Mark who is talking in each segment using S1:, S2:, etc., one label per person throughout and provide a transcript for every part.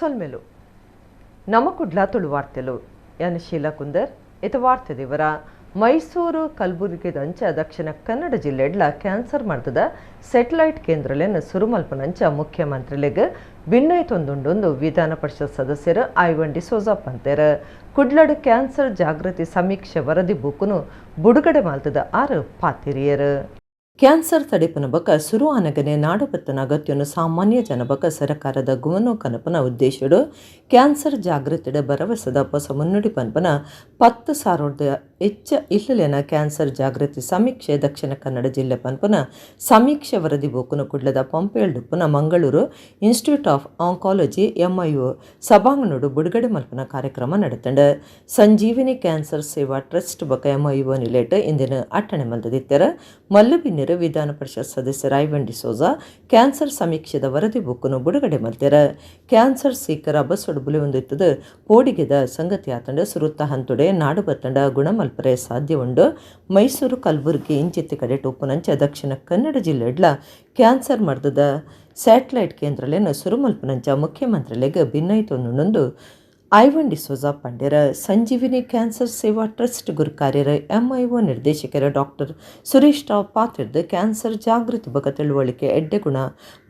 S1: ಸೊಲ್ಮೆಲು. ನಮ್ಮ ಕುಡ್ಲ ತುಳು ವಾರ್ತೆಲು. ಯಾನ್ ಶೀಲಾ ಕುಂದರ್. ಇತ ವಾರ್ತೆ ದಿವರ. ಮೈಸೂರು ಕಲಬುರಗಿದಂಚ ದಕ್ಷಿಣ ಕನ್ನಡ ಜಿಲ್ಲೆಡ್ಲ ಕ್ಯಾನ್ಸರ್ ಮರ್ದದ ಸೆಟಲೈಟ್ ಕೇಂದ್ರಲೆನ್ ಸುರು ಮಲ್ಪುನಂಚ ಮುಖ್ಯಮಂತ್ರಿಲೆಗ್ ಬಿನ್ನೈತೊಂದುಂಡು ವಿಧಾನ ಪರಿಷತ್ ಸದಸ್ಯರು ಐವನ್ ಡಿಸೋಜಾ ಪಂತೆರ್. ಕುಡ್ಲಡ್ ಕ್ಯಾನ್ಸರ್ ಜಾಗೃತಿ ಸಮೀಕ್ಷೆ ವರದಿ ಬೂಕುನು ಬುಡುಗಡೆ ಮಲ್ತದ ಆರು ಪಾತಿರಿಯರು. ಕ್ಯಾನ್ಸರ್ ತಡೆಪುನ ಬೊಕ್ಕ ಸುರು ಆನಗನೆ ನಾಡುಬತ್ತನ ಅಗತ್ಯನು ಸಾಮಾನ್ಯ ಜನಬಕ ಸರ್ಕಾರದ ಗುಮನೋ ಕನಪನ ಉದ್ದೇಶಡು ಕ್ಯಾನ್ಸರ್ ಜಾಗೃತಿಡ ಭರವಸೆದ ಹೊಸ ಮುನ್ನುಡಿ ಪನ್ಪನ 10,000ದ ಹೆಚ್ಚ ಇಲ್ಲಲೆನ ಕ್ಯಾನ್ಸರ್ ಜಾಗೃತಿ ಸಮೀಕ್ಷೆ ದಕ್ಷಿಣ ಕನ್ನಡ ಜಿಲ್ಲೆ ಪನ್ಪನ ಸಮೀಕ್ಷೆ ವರದಿ ಬೂಕುನು ಕುಡ್ಲದ ಪಂಪೇಲ್ಡುಪ್ಪುನ ಮಂಗಳೂರು ಇನ್ಸ್ಟಿಟ್ಯೂಟ್ ಆಫ್ ಆಂಕಾಲಜಿ ಎಂಐಒ ಸಭಾಂಗಣಡು ಬುಡುಗಡೆ ಮಲ್ಪನ ಕಾರ್ಯಕ್ರಮ ನಡೆತಂಡು. ಸಂಜೀವಿನಿ ಕ್ಯಾನ್ಸರ್ ಸೇವಾ ಟ್ರಸ್ಟ್ ಬೊಕ ಎಂಐಒ ನಿಲೆಟ್ ಇಂದಿನ ಅಟ್ಟಣೆ ಮಲ್ತದಿತ್ತೆರ್. ಮಲ್ಲಬಿನ್ನೆರ್ ವಿಧಾನ ಪರಿಷತ್ ಸದಸ್ಯರ ಐವನ್ ಡಿಸೋಜಾ ಕ್ಯಾನ್ಸರ್ ಸಮೀಕ್ಷೆದ ವರದಿ ಬುಕ್ಕನ್ನು ಬಿಡುಗಡೆ ಮಲ್ತೆರ್. ಕ್ಯಾನ್ಸರ್ ಸೀಕರ ಬಸ್ಸೊಡು ಬುಲೆವೊಂದಿತ್ತದು ಪೋಡಿಗೆದ ಸಂಗತಿ ಆತಂಡ. ಸುರುತ್ತ ಹಂತುಡೆ ನಾಡು ಬತ್ತಂಡ ಗುಣಮಲ್ಪರೆ ಸಾಧ್ಯ ಉಂಡು. ಮೈಸೂರು, ಕಲಬುರಗಿ ಇಂಚಿತ್ತಿ ಕಡೆಟ್ ಉಪ್ಪುನಂಚ ದಕ್ಷಿಣ ಕನ್ನಡ ಜಿಲ್ಲೆಡ್ಲ ಕ್ಯಾನ್ಸರ್ ಮರ್ದದ ಸ್ಯಾಟಲೈಟ್ ಕೇಂದ್ರಲೆನ್ ಸುರುಮಲ್ಪುನಂಚ ಮುಖ್ಯಮಂತ್ರಿಲೆಗ್ ಬಿನ್ನೈತೊಂದುಂಡು ಐವನ್ ಡಿಸೋಜಾ ಪಂಡೆರ್. ಸಂಜೀವಿನಿ ಕ್ಯಾನ್ಸರ್ ಸೇವಾ ಟ್ರಸ್ಟ್ ಗುರುಕಾರ್ಯರ ಎಂಐಒ ನಿರ್ದೇಶಕರ ಡಾಕ್ಟರ್ ಸುರೇಶ್ ರಾವ್ ಪಾತಿರ್ದು ಕ್ಯಾನ್ಸರ್ ಜಾಗೃತಿ ಬೊಕ ತಿಳುವಳಿಕೆ ಎಡ್ಡೆ ಗುಣ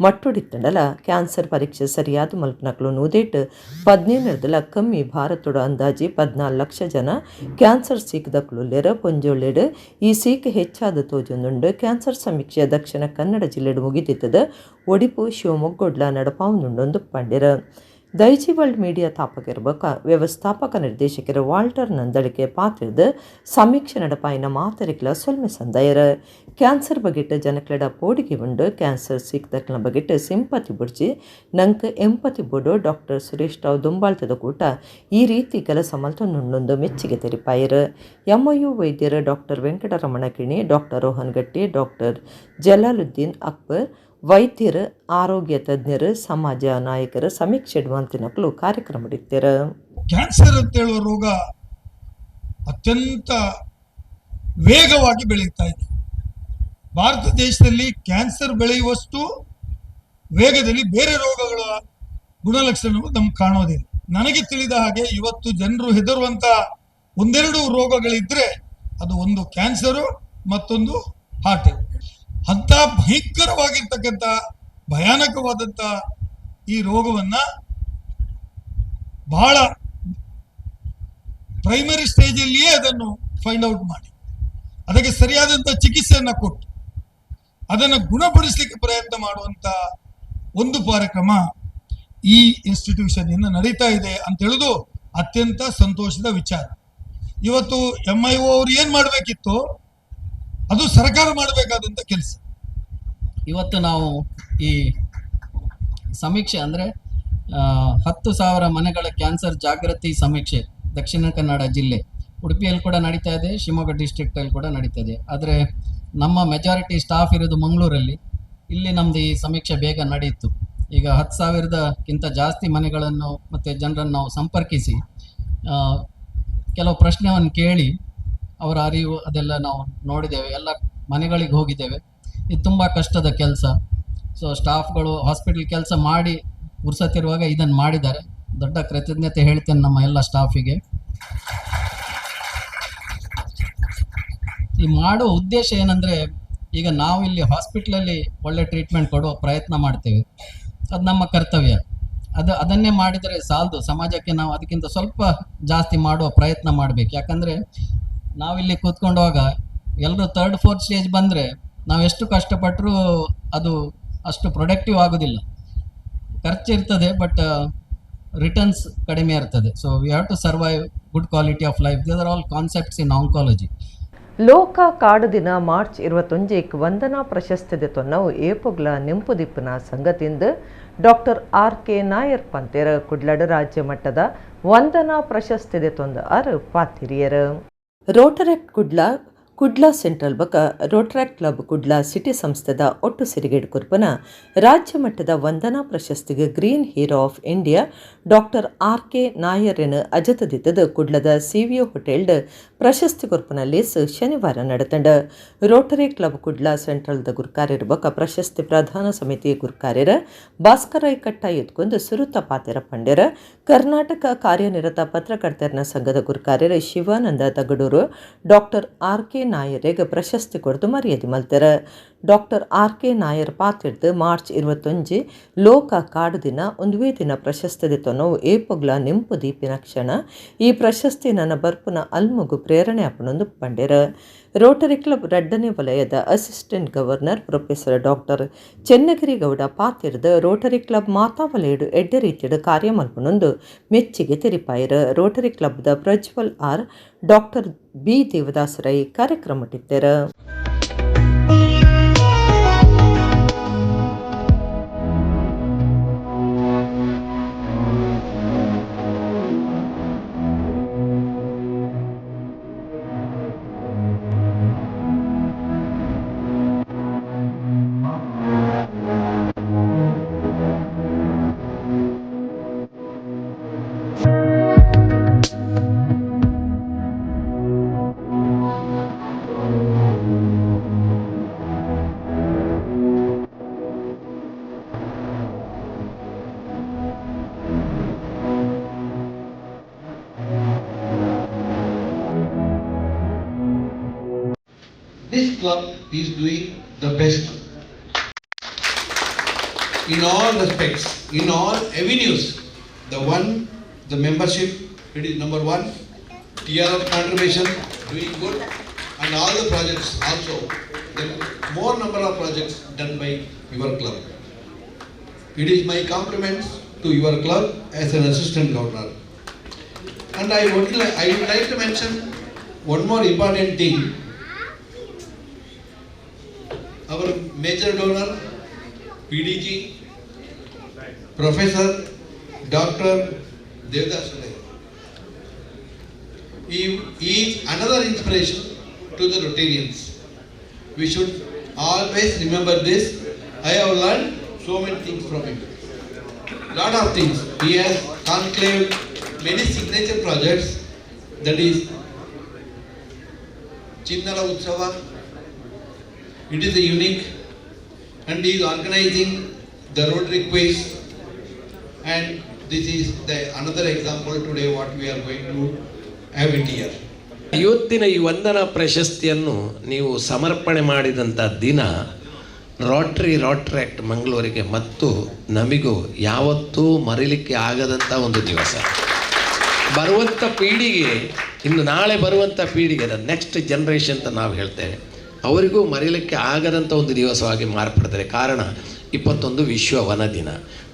S1: ಮಟ್ಟೊಡಿತ್ತಂಡಲ ಕ್ಯಾನ್ಸರ್ ಪರೀಕ್ಷೆ ಸರಿಯಾದ ಮಲ್ಪನಕ್ಲು ನೂದೇಟ್ 17ರ್ದಲ ಕಮ್ಮಿ. ಭಾರತದ ಅಂದಾಜಿ 14 ಲಕ್ಷ ಜನ ಕ್ಯಾನ್ಸರ್ ಸೀಕ್ದಕ್ಲುಲ್ಲೆರ್. ಪೊಂಜೊಳೆಡ್ ಈ ಸೀಕ್ ಹೆಚ್ಚಾದ ತೋಜೊಂದುಂಡು. ಕ್ಯಾನ್ಸರ್ ಸಮೀಕ್ಷೆ ದಕ್ಷಿಣ ಕನ್ನಡ ಜಿಲ್ಲೆಡ್ ಮುಗಿದಿತ್ತದ ಒಡಿಪು, ಶಿವಮೊಗ್ಗೊಡ್ಲ ನಡಪಾವೊಂದುಂಡು ಪಂಡೆರ್. ದೈಜಿ ವರ್ಲ್ಡ್ ಮೀಡಿಯಾ ತಾಪಕರು ಬೊಕ ವ್ಯವಸ್ಥಾಪಕ ನಿರ್ದೇಶಕರು ವಾಲ್ಟರ್ ನಂದಳಿಕೆ ಪಾತಿರ್ದು ಸಮೀಕ್ಷೆ ನಡಪಾಯಿನ ಮಾತರಿಕ್ಲ ಸೊಲ್ಮೆ ಸಂದಾಯರ್. ಕ್ಯಾನ್ಸರ್ ಬಗೆಟ್ ಜನಕ್ಲೆಡ ಪೋಡಿಗೆ ಉಂಡು. ಕ್ಯಾನ್ಸರ್ ಸೀಕ್ದಕ್ಲೆನ ಬಗೆಟ್ ಸಿಂಪತಿ ಬುಡ್ಚಿ, ನಂಕ್ ಎಂಪತಿ ಬೋಡು. ಡಾಕ್ಟರ್ ಸುರೇಶ್ ರಾವ್ ದುಂಬಾಳ್ತದ ಕೂಟ ಈ ರೀತಿ ಕೆಲಸ ಮಲ್ತೊಂದುಂಡು ಮೆಚ್ಚುಗೆ ತೆರಿಪಾಯರು. ಎಂಐಯು ವೈದ್ಯರು ಡಾಕ್ಟರ್ ವೆಂಕಟರಮಣ ಕಿಣಿ, ಡಾಕ್ಟರ್ ರೋಹನ್ ಗಟ್ಟಿ, ಡಾಕ್ಟರ್ ಜಲಾಲುದ್ದೀನ್ ಅಕ್ಬರ್, ವೈದ್ಯರು, ಆರೋಗ್ಯ ತಜ್ಞರು, ಸಮಾಜ ನಾಯಕರು, ಸಮೀಕ್ಷೆ ಮಲ್ತಿನಕುಲು ಕಾರ್ಯಕ್ರಮ.
S2: ಕ್ಯಾನ್ಸರ್ ಅಂತ ಹೇಳುವ ರೋಗ ಅತ್ಯಂತ ವೇಗವಾಗಿ ಬೆಳೆಯುತ್ತಾ ಇದೆ. ಭಾರತ ದೇಶದಲ್ಲಿ ಕ್ಯಾನ್ಸರ್ ಬೆಳೆಯುವಷ್ಟು ವೇಗದಲ್ಲಿ ಬೇರೆ ರೋಗಗಳ ಗುಣಲಕ್ಷಣಗಳು ನಮ್ಗೆ ಕಾಣೋದಿಲ್ಲ. ನನಗೆ ತಿಳಿದ ಹಾಗೆ ಇವತ್ತು ಜನರು ಹೆದರುವಂತ ಒಂದೆರಡು ರೋಗಗಳಿದ್ರೆ ಅದು ಒಂದು ಕ್ಯಾನ್ಸರು, ಮತ್ತೊಂದು ಹಾರ್ಟ್. ಅಂತ ಭಯಂಕರವಾಗಿರ್ತಕ್ಕಂಥ, ಭಯಾನಕವಾದಂಥ ಈ ರೋಗವನ್ನ ಬಹಳ ಪ್ರೈಮರಿ ಸ್ಟೇಜಲ್ಲಿಯೇ ಅದನ್ನು ಫೈಂಡ್ ಔಟ್ ಮಾಡಿ, ಅದಕ್ಕೆ ಸರಿಯಾದಂಥ ಚಿಕಿತ್ಸೆಯನ್ನ ಕೊಟ್ಟು, ಅದನ್ನು ಗುಣಪಡಿಸಲಿಕ್ಕೆ ಪ್ರಯತ್ನ ಮಾಡುವಂತ ಒಂದು ಕಾರ್ಯಕ್ರಮ ಈ ಇನ್ಸ್ಟಿಟ್ಯೂಷನ್ ಇಂದ ನಡೀತಾ ಇದೆ ಅಂತ ಹೇಳುದು ಅತ್ಯಂತ ಸಂತೋಷದ ವಿಚಾರ. ಇವತ್ತು ಎಂಐಒ ಅವರು ಏನ್ ಮಾಡಬೇಕಿತ್ತು, ಅದು ಸರ್ಕಾರ ಮಾಡಬೇಕಾದಂತ ಕೆಲಸ.
S3: ಇವತ್ತು ನಾವು ಈ ಸಮೀಕ್ಷೆ ಅಂದರೆ 10,000 ಮನೆಗಳ ಕ್ಯಾನ್ಸರ್ ಜಾಗೃತಿ ಸಮೀಕ್ಷೆ, ದಕ್ಷಿಣ ಕನ್ನಡ ಜಿಲ್ಲೆ, ಉಡುಪಿಯಲ್ಲಿ ಕೂಡ ನಡೀತಾ ಇದೆ, ಶಿವಮೊಗ್ಗ ಡಿಸ್ಟ್ರಿಕ್ಟಲ್ಲಿ ಕೂಡ ನಡೀತಾ ಇದೆ. ಆದರೆ ನಮ್ಮ ಮೆಜಾರಿಟಿ ಸ್ಟಾಫ್ ಇರೋದು ಮಂಗಳೂರಲ್ಲಿ. ಇಲ್ಲಿ ನಮ್ಮದು ಈ ಸಮೀಕ್ಷೆ ಬೇಗ ನಡೆಯಿತು. ಈಗ 10,000ದಕ್ಕಿಂತ ಜಾಸ್ತಿ ಮನೆಗಳನ್ನು ಮತ್ತು ಜನರನ್ನು ನಾವು ಸಂಪರ್ಕಿಸಿ, ಕೆಲವು ಪ್ರಶ್ನೆಯನ್ನು ಕೇಳಿ, ಅವರ ಅರಿವು ಅದೆಲ್ಲ ನಾವು ನೋಡಿದ್ದೇವೆ. ಎಲ್ಲ ಮನೆಗಳಿಗೆ ಹೋಗಿದ್ದೇವೆ. ಇದು ತುಂಬ ಕಷ್ಟದ ಕೆಲಸ. ಸೊ ಸ್ಟಾಫ್ಗಳು ಹಾಸ್ಪಿಟಲ್ ಕೆಲಸ ಮಾಡಿ ಪುರ್ಸತ್ತಿರುವಾಗ ಇದನ್ನು ಮಾಡಿದ್ದಾರೆ. ದೊಡ್ಡ ಕೃತಜ್ಞತೆ ಹೇಳ್ತೇನೆ ನಮ್ಮ ಎಲ್ಲ ಸ್ಟಾಫಿಗೆ. ಈ ಮಾಡುವ ಉದ್ದೇಶ ಏನಂದರೆ, ಈಗ ನಾವು ಇಲ್ಲಿ ಹಾಸ್ಪಿಟ್ಲಲ್ಲಿ ಒಳ್ಳೆ ಟ್ರೀಟ್ಮೆಂಟ್ ಕೊಡುವ ಪ್ರಯತ್ನ ಮಾಡ್ತೇವೆ. ಅದು ನಮ್ಮ ಕರ್ತವ್ಯ. ಅದನ್ನೇ ಮಾಡಿದರೆ ಸಾಲದು. ಸಮಾಜಕ್ಕೆ ನಾವು ಅದಕ್ಕಿಂತ ಸ್ವಲ್ಪ ಜಾಸ್ತಿ ಮಾಡುವ ಪ್ರಯತ್ನ ಮಾಡಬೇಕು. ಯಾಕಂದರೆ ನಾವಿಲ್ಲಿ ಕೂತ್ಕೊಂಡಾಗ ಎಲ್ಲರೂ ಥರ್ಡ್, ಫೋರ್ತ್ ಸ್ಟೇಜ್ ಬಂದರೆ ನಾವು ಎಷ್ಟು ಕಷ್ಟಪಟ್ಟರೂ ಅದು ಅಷ್ಟು ಪ್ರೊಡಕ್ಟಿವ್ ಆಗೋದಿಲ್ಲ. ಖರ್ಚು ಇರ್ತದೆ, ಬಟ್ ರಿಟರ್ನ್ಸ್ ಕಡಿಮೆ ಇರ್ತದೆ. So we have to survive, good quality of life. These are all concepts in oncology.
S1: ಲೋಕ ಕಾಡು ದಿನ ಮಾರ್ಚ್ 21ಕ್ಕೆ ವಂದನಾ ಪ್ರಶಸ್ತಿ ದೆತೊನ್ನವು ಏಪೊಗ್ಲ ನೆಂಪುದಿಪ್ಪುನ ಸಂಗತಿಂದ ಡಾಕ್ಟರ್ ಆರ್ ಕೆ ನಾಯರ್ ಪಂತೇರ. ಕುಡ್ಲಡ್ ರಾಜ್ಯ ಮಟ್ಟದ ವಂದನಾ ಪ್ರಶಸ್ತಿ ದೆತೊಂದು ಅರ್ ಪಾತಿರಿಯರ್. ರೋಟರೆಕ್ಟ್ ಕುಡ್ಲ Kudla Central ಬಕ Rotaract club Kudla city ಸಂಸ್ಥೆದ ಒಟ್ಟು ಸಿರಿಗೇಡು ಕುರ್ಪನ ರಾಜ್ಯ ಮಟ್ಟದ ವಂದನಾ ಪ್ರಶಸ್ತಿಗೆ Green Hero of India Doctor R K ನಾಯರ್ನ ಅಜತದಿತ್ತದ ಕುಡ್ಲದ ಸಿವಿಒ ಹೋಟೆಲ್ಡ್ ಪ್ರಶಸ್ತಿ ಕೊರ್ಪುನ ಲೇಸ್ ಶನಿವಾರ ನಡೆತಂಡ. ರೋಟರಿ ಕ್ಲಬ್ ಕುಡ್ಲ ಸೆಂಟ್ರಲ್ದ ಗುರ್ಕಾರ್ಯರ ಬೊಕ ಪ್ರಶಸ್ತಿ ಪ್ರಧಾನ ಸಮಿತಿ ಗುರ್ಕಾರ್ಯರ ಭಾಸ್ಕರ ಕಟ್ಟ ಎತ್ಕೊಂಡು ಸುರುತ ಪಾತೆರ ಪಂಡೆರ. ಕರ್ನಾಟಕ ಕಾರ್ಯನಿರತ ಪತ್ರಕರ್ತರ ಸಂಘದ ಗುರ್ಕಾರ್ಯರ Shivananda Tagadur doctor R K ನಾಯರೆಗ್ ಪ್ರಶಸ್ತಿ ಕೊಡ್ದು ಮರ್ಯಾದೆ ಮಲ್ತೆರ್. Doctor R K Nair ಪಾತೆರ್ದ್, ಮಾರ್ಚ್ 21 ಲೋಕ ಕಾಡು ದಿನ. ಒಂದುವೇ ದಿನ ಪ್ರಶಸ್ತಿ ದೆತೊನವು ಏಪೊಗ್ಲ ನೆಂಪು ದೀಪಿನ ಕ್ಷಣ. ಈ ಪ್ರಶಸ್ತಿ ನನ್ನ ಬರ್ಪುನ ಅಲ್ಮುಗು ಪ್ರೇರಣೆ ಆಪುಂಡು ಪಂಡೆರ್. ರೋಟರಿ ಕ್ಲಬ್ ರಡ್ಡನೇ ವಲಯದ assistant governor professor doctor Channagiri Gowda ಪಾತೆರ್ದ್, ರೋಟರಿ ಕ್ಲಬ್ ಮಾತಾ ವಲಯಡು ಎಡ್ಡೆ ರೀತಿಡ್ ಕಾರ್ಯ ಮಲ್ಪುನೊಂದು ಮೆಚ್ಚಿಗೆ ತೆರಿಪಾಯೆರ್. ರೋಟರಿ ಕ್ಲಬ್ದ Prajwal R, doctor B Devdas Rai ಕಾರ್ಯಕ್ರಮಟ್ಟಿತ್ತೆರ್.
S4: This club is doing the best in all respects, in all avenues. The one, the membership, it is number one. TRF contribution doing good, and all the projects also. The more number of projects done by your club. It is my compliments to your club as an assistant governor. And I would like to mention one more important thing. Our major donor, PDG, Professor Dr. Devdas Rai. He is another inspiration to the Rotarians. We should always remember this. I have learned so many things from him. Lot of things. He has conclave many signature projects, that is Chinnala Utsava. It is a unique, and he is organizing the Rotary quiz, and this is the another example today what we are going to have it here.
S5: ಇವತ್ತಿನ ಈ ವಂದನಾ ಪ್ರಶಸ್ತಿಯನ್ನು ನೀವು ಸಮರ್ಪಣೆ ಮಾಡಿದಂಥ ದಿನ rotary Rotaract ಮಂಗಳೂರಿಗೆ ಮತ್ತು ನಮಗೂ ಯಾವತ್ತೂ ಮರಿಲಿಕ್ಕೆ ಆಗದಂಥ ಒಂದು ದಿವಸ. ಬರುವಂಥ ಪೀಳಿಗೆ, ಇನ್ನು ನಾಳೆ ಬರುವಂಥ ಪೀಳಿಗೆ, ನೆಕ್ಸ್ಟ್ ಜನ್ರೇಷನ್ ಅಂತ ನಾವು ಹೇಳ್ತೇವೆ, ಅವರಿಗೂ ಮರೀಲಿಕ್ಕೆ ಆಗದಂಥ ಒಂದು ದಿವಸವಾಗಿ ಮಾರ್ಪಡ್ತಾರೆ. ಕಾರಣ, 21 ವಿಶ್ವ ವನ ದಿನ,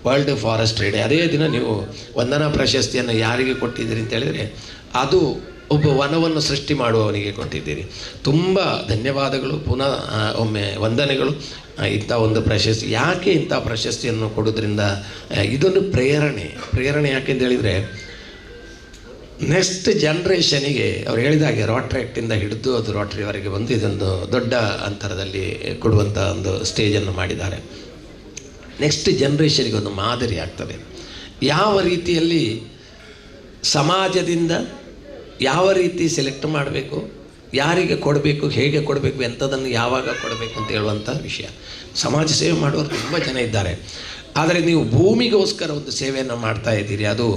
S5: world forest day. ಅದೇ ದಿನ ನೀವು ವಂದನಾ ಪ್ರಶಸ್ತಿಯನ್ನು ಯಾರಿಗೆ ಕೊಟ್ಟಿದ್ದೀರಿ ಅಂತ ಹೇಳಿದರೆ, ಅದು ಒಬ್ಬ ವನವನ್ನು ಸೃಷ್ಟಿ ಮಾಡುವವನಿಗೆ ಕೊಟ್ಟಿದ್ದೀರಿ. ತುಂಬ ಧನ್ಯವಾದಗಳು, ಪುನಃ ಒಮ್ಮೆ ವಂದನೆಗಳು. ಇಂಥ ಒಂದು ಪ್ರಶಸ್ತಿ, ಯಾಕೆ ಇಂಥ ಪ್ರಶಸ್ತಿಯನ್ನು ಕೊಡೋದ್ರಿಂದ ಇದೊಂದು ಪ್ರೇರಣೆ. ಪ್ರೇರಣೆ ಯಾಕೆಂತ ಹೇಳಿದರೆ, ನೆಕ್ಸ್ಟ್ ಜನ್ರೇಷನಿಗೆ ಅವ್ರು ಹೇಳಿದಾಗೆ ರೋಟ್ರ್ಯಾಕ್ಟಿಂದ ಹಿಡಿದು ಅದು ರೋಟ್ರಿವರೆಗೆ ಬಂದು ಇದೊಂದು ದೊಡ್ಡ ಅಂತರದಲ್ಲಿ ಕೊಡುವಂಥ ಒಂದು ಸ್ಟೇಜನ್ನು ಮಾಡಿದ್ದಾರೆ. ನೆಕ್ಸ್ಟ್ ಜನ್ರೇಷನಿಗೆ ಒಂದು ಮಾದರಿ ಆಗ್ತದೆ. ಯಾವ ರೀತಿಯಲ್ಲಿ ಸಮಾಜದಿಂದ ಯಾವ ರೀತಿ ಸೆಲೆಕ್ಟ್ ಮಾಡಬೇಕು, ಯಾರಿಗೆ ಕೊಡಬೇಕು, ಹೇಗೆ ಕೊಡಬೇಕು, ಎಂಥದನ್ನು ಯಾವಾಗ ಕೊಡಬೇಕು ಅಂತ ಹೇಳುವಂಥ ವಿಷಯ. ಸಮಾಜ ಸೇವೆ ಮಾಡುವವರು ತುಂಬ ಜನ ಇದ್ದಾರೆ. ಆದರೆ ನೀವು ಭೂಮಿಗೋಸ್ಕರ ಒಂದು ಸೇವೆಯನ್ನು ಮಾಡ್ತಾ ಇದ್ದೀರಿ, ಅದು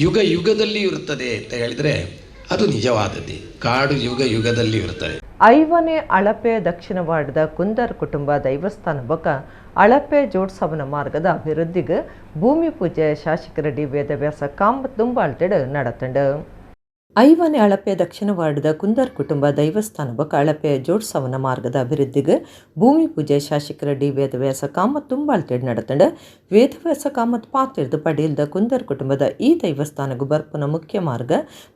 S5: ಯುಗ ಯುಗದಲ್ಲಿ ಇರುತ್ತದೆ ಅಂತ ಹೇಳಿದರೆ ಅದು ನಿಜವಾದದ್ದು. ಕಾಡು ಯುಗ ಯುಗದಲ್ಲಿ ಇರುತ್ತದೆ.
S1: ಐವನೇ ಅಳಪೆ ದಕ್ಷಿಣ ವಾರ್ಡ್ದ ಕುಂದರ್ ಕುಟುಂಬ ದೈವಸ್ಥಾನ ಬೊಕ ಅಳಪೆ ಜೋಡ್ಸವನ ಮಾರ್ಗದ ಅಭಿವೃದ್ಧಿಗೆ ಭೂಮಿ ಪೂಜೆ ಶಾಸಕರ ಡಿ ವೇದವ್ಯಾಸ ಕಾಮತ್ ದುಂಬಾಳ್ತೆಡ್ ನಡತಂಡು. ಐವನೇ ಅಳಪೆ ದಕ್ಷಿಣ ವಾರ್ಡ್ದ ಕುಂದರ್ ಕುಟುಂಬ ದೈವಸ್ಥಾನ ಬೊಕ ಅಳಪೆ ಜೋಡ್ಸವನ ಮಾರ್ಗದ ಅಭಿವೃದ್ಧಿಗೆ ಭೂಮಿ ಪೂಜೆ ಶಾಸಕರ ಡಿ ವೇದವ್ಯಾಸ ಕಾಮತ್ ತುಂಬಾಳ್ತೆಡ್ ನಡತಂಡು. ವೇದವ್ಯಾಸ ಕಾಮತ್ ಪಾತಿರ್ದು, ಪಡೀಲ್ದ ಕುಂದರ್ ಕುಟುಂಬದ ಈ ದೈವಸ್ಥಾನಗು ಬರ್ಪುನ ಮುಖ್ಯ ಮಾರ್ಗ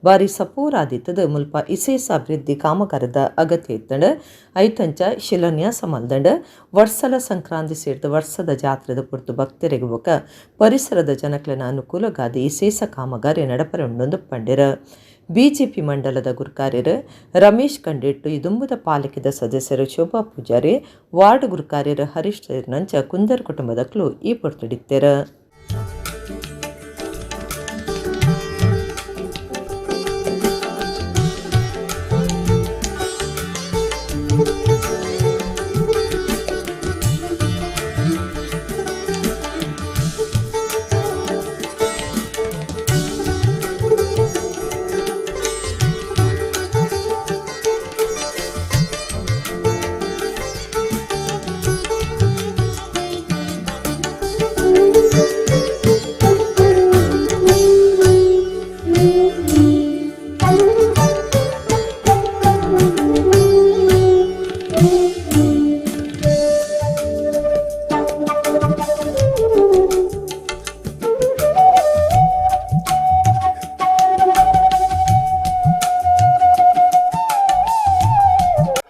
S1: ಬಾರಿ ಸಪೂರಾದಿತ್ತದ ಮುಲ್ಪ ಇಸೇಸ ಅಭಿವೃದ್ಧಿ ಕಾಮಗಾರದ ಅಗತ್ಯ ಇತ್ತಂಡು. ಐತಂಚ ಶಿಲಾನ್ಯಾಸ ಮಲ್ದಂಡ. ವರ್ಷಲ ಸಂಕ್ರಾಂತಿ ಸೇರಿದ ವರ್ಷದ ಜಾತ್ರೆದ ಪುರ್ತು ಭಕ್ತರಿಗೆ ಬೊಕ ಪರಿಸರದ ಜನಕ್ಲೆನ ಅನುಕೂಲಗಾದಿ ಇಸೇಸ ಕಾಮಗಾರಿ ನಡಪರೆ ಉಂಡೊಂದು ಪಂಡಿರ. ಬಿಜೆಪಿ ಮಂಡಲದ ಗುರ್ಕಾರ್ಯರು ರಮೇಶ್ ಕಂಡಿಟ್ಟು, ಇದುಂಬುದ ಪಾಲಿಕೆದ ಸದಸ್ಯರು ಶೋಭಾ ಪೂಜಾರಿ, ವಾರ್ಡ್ ಗುರ್ಕಾರ್ಯರು ಹರೀಶ್ ಸೇರಿನಂಚ ಕುಂದರ್ ಕುಟುಂಬದಕ್ಲು ಈ ಪೊರ್ತುಡಿತ್ತೆರ್.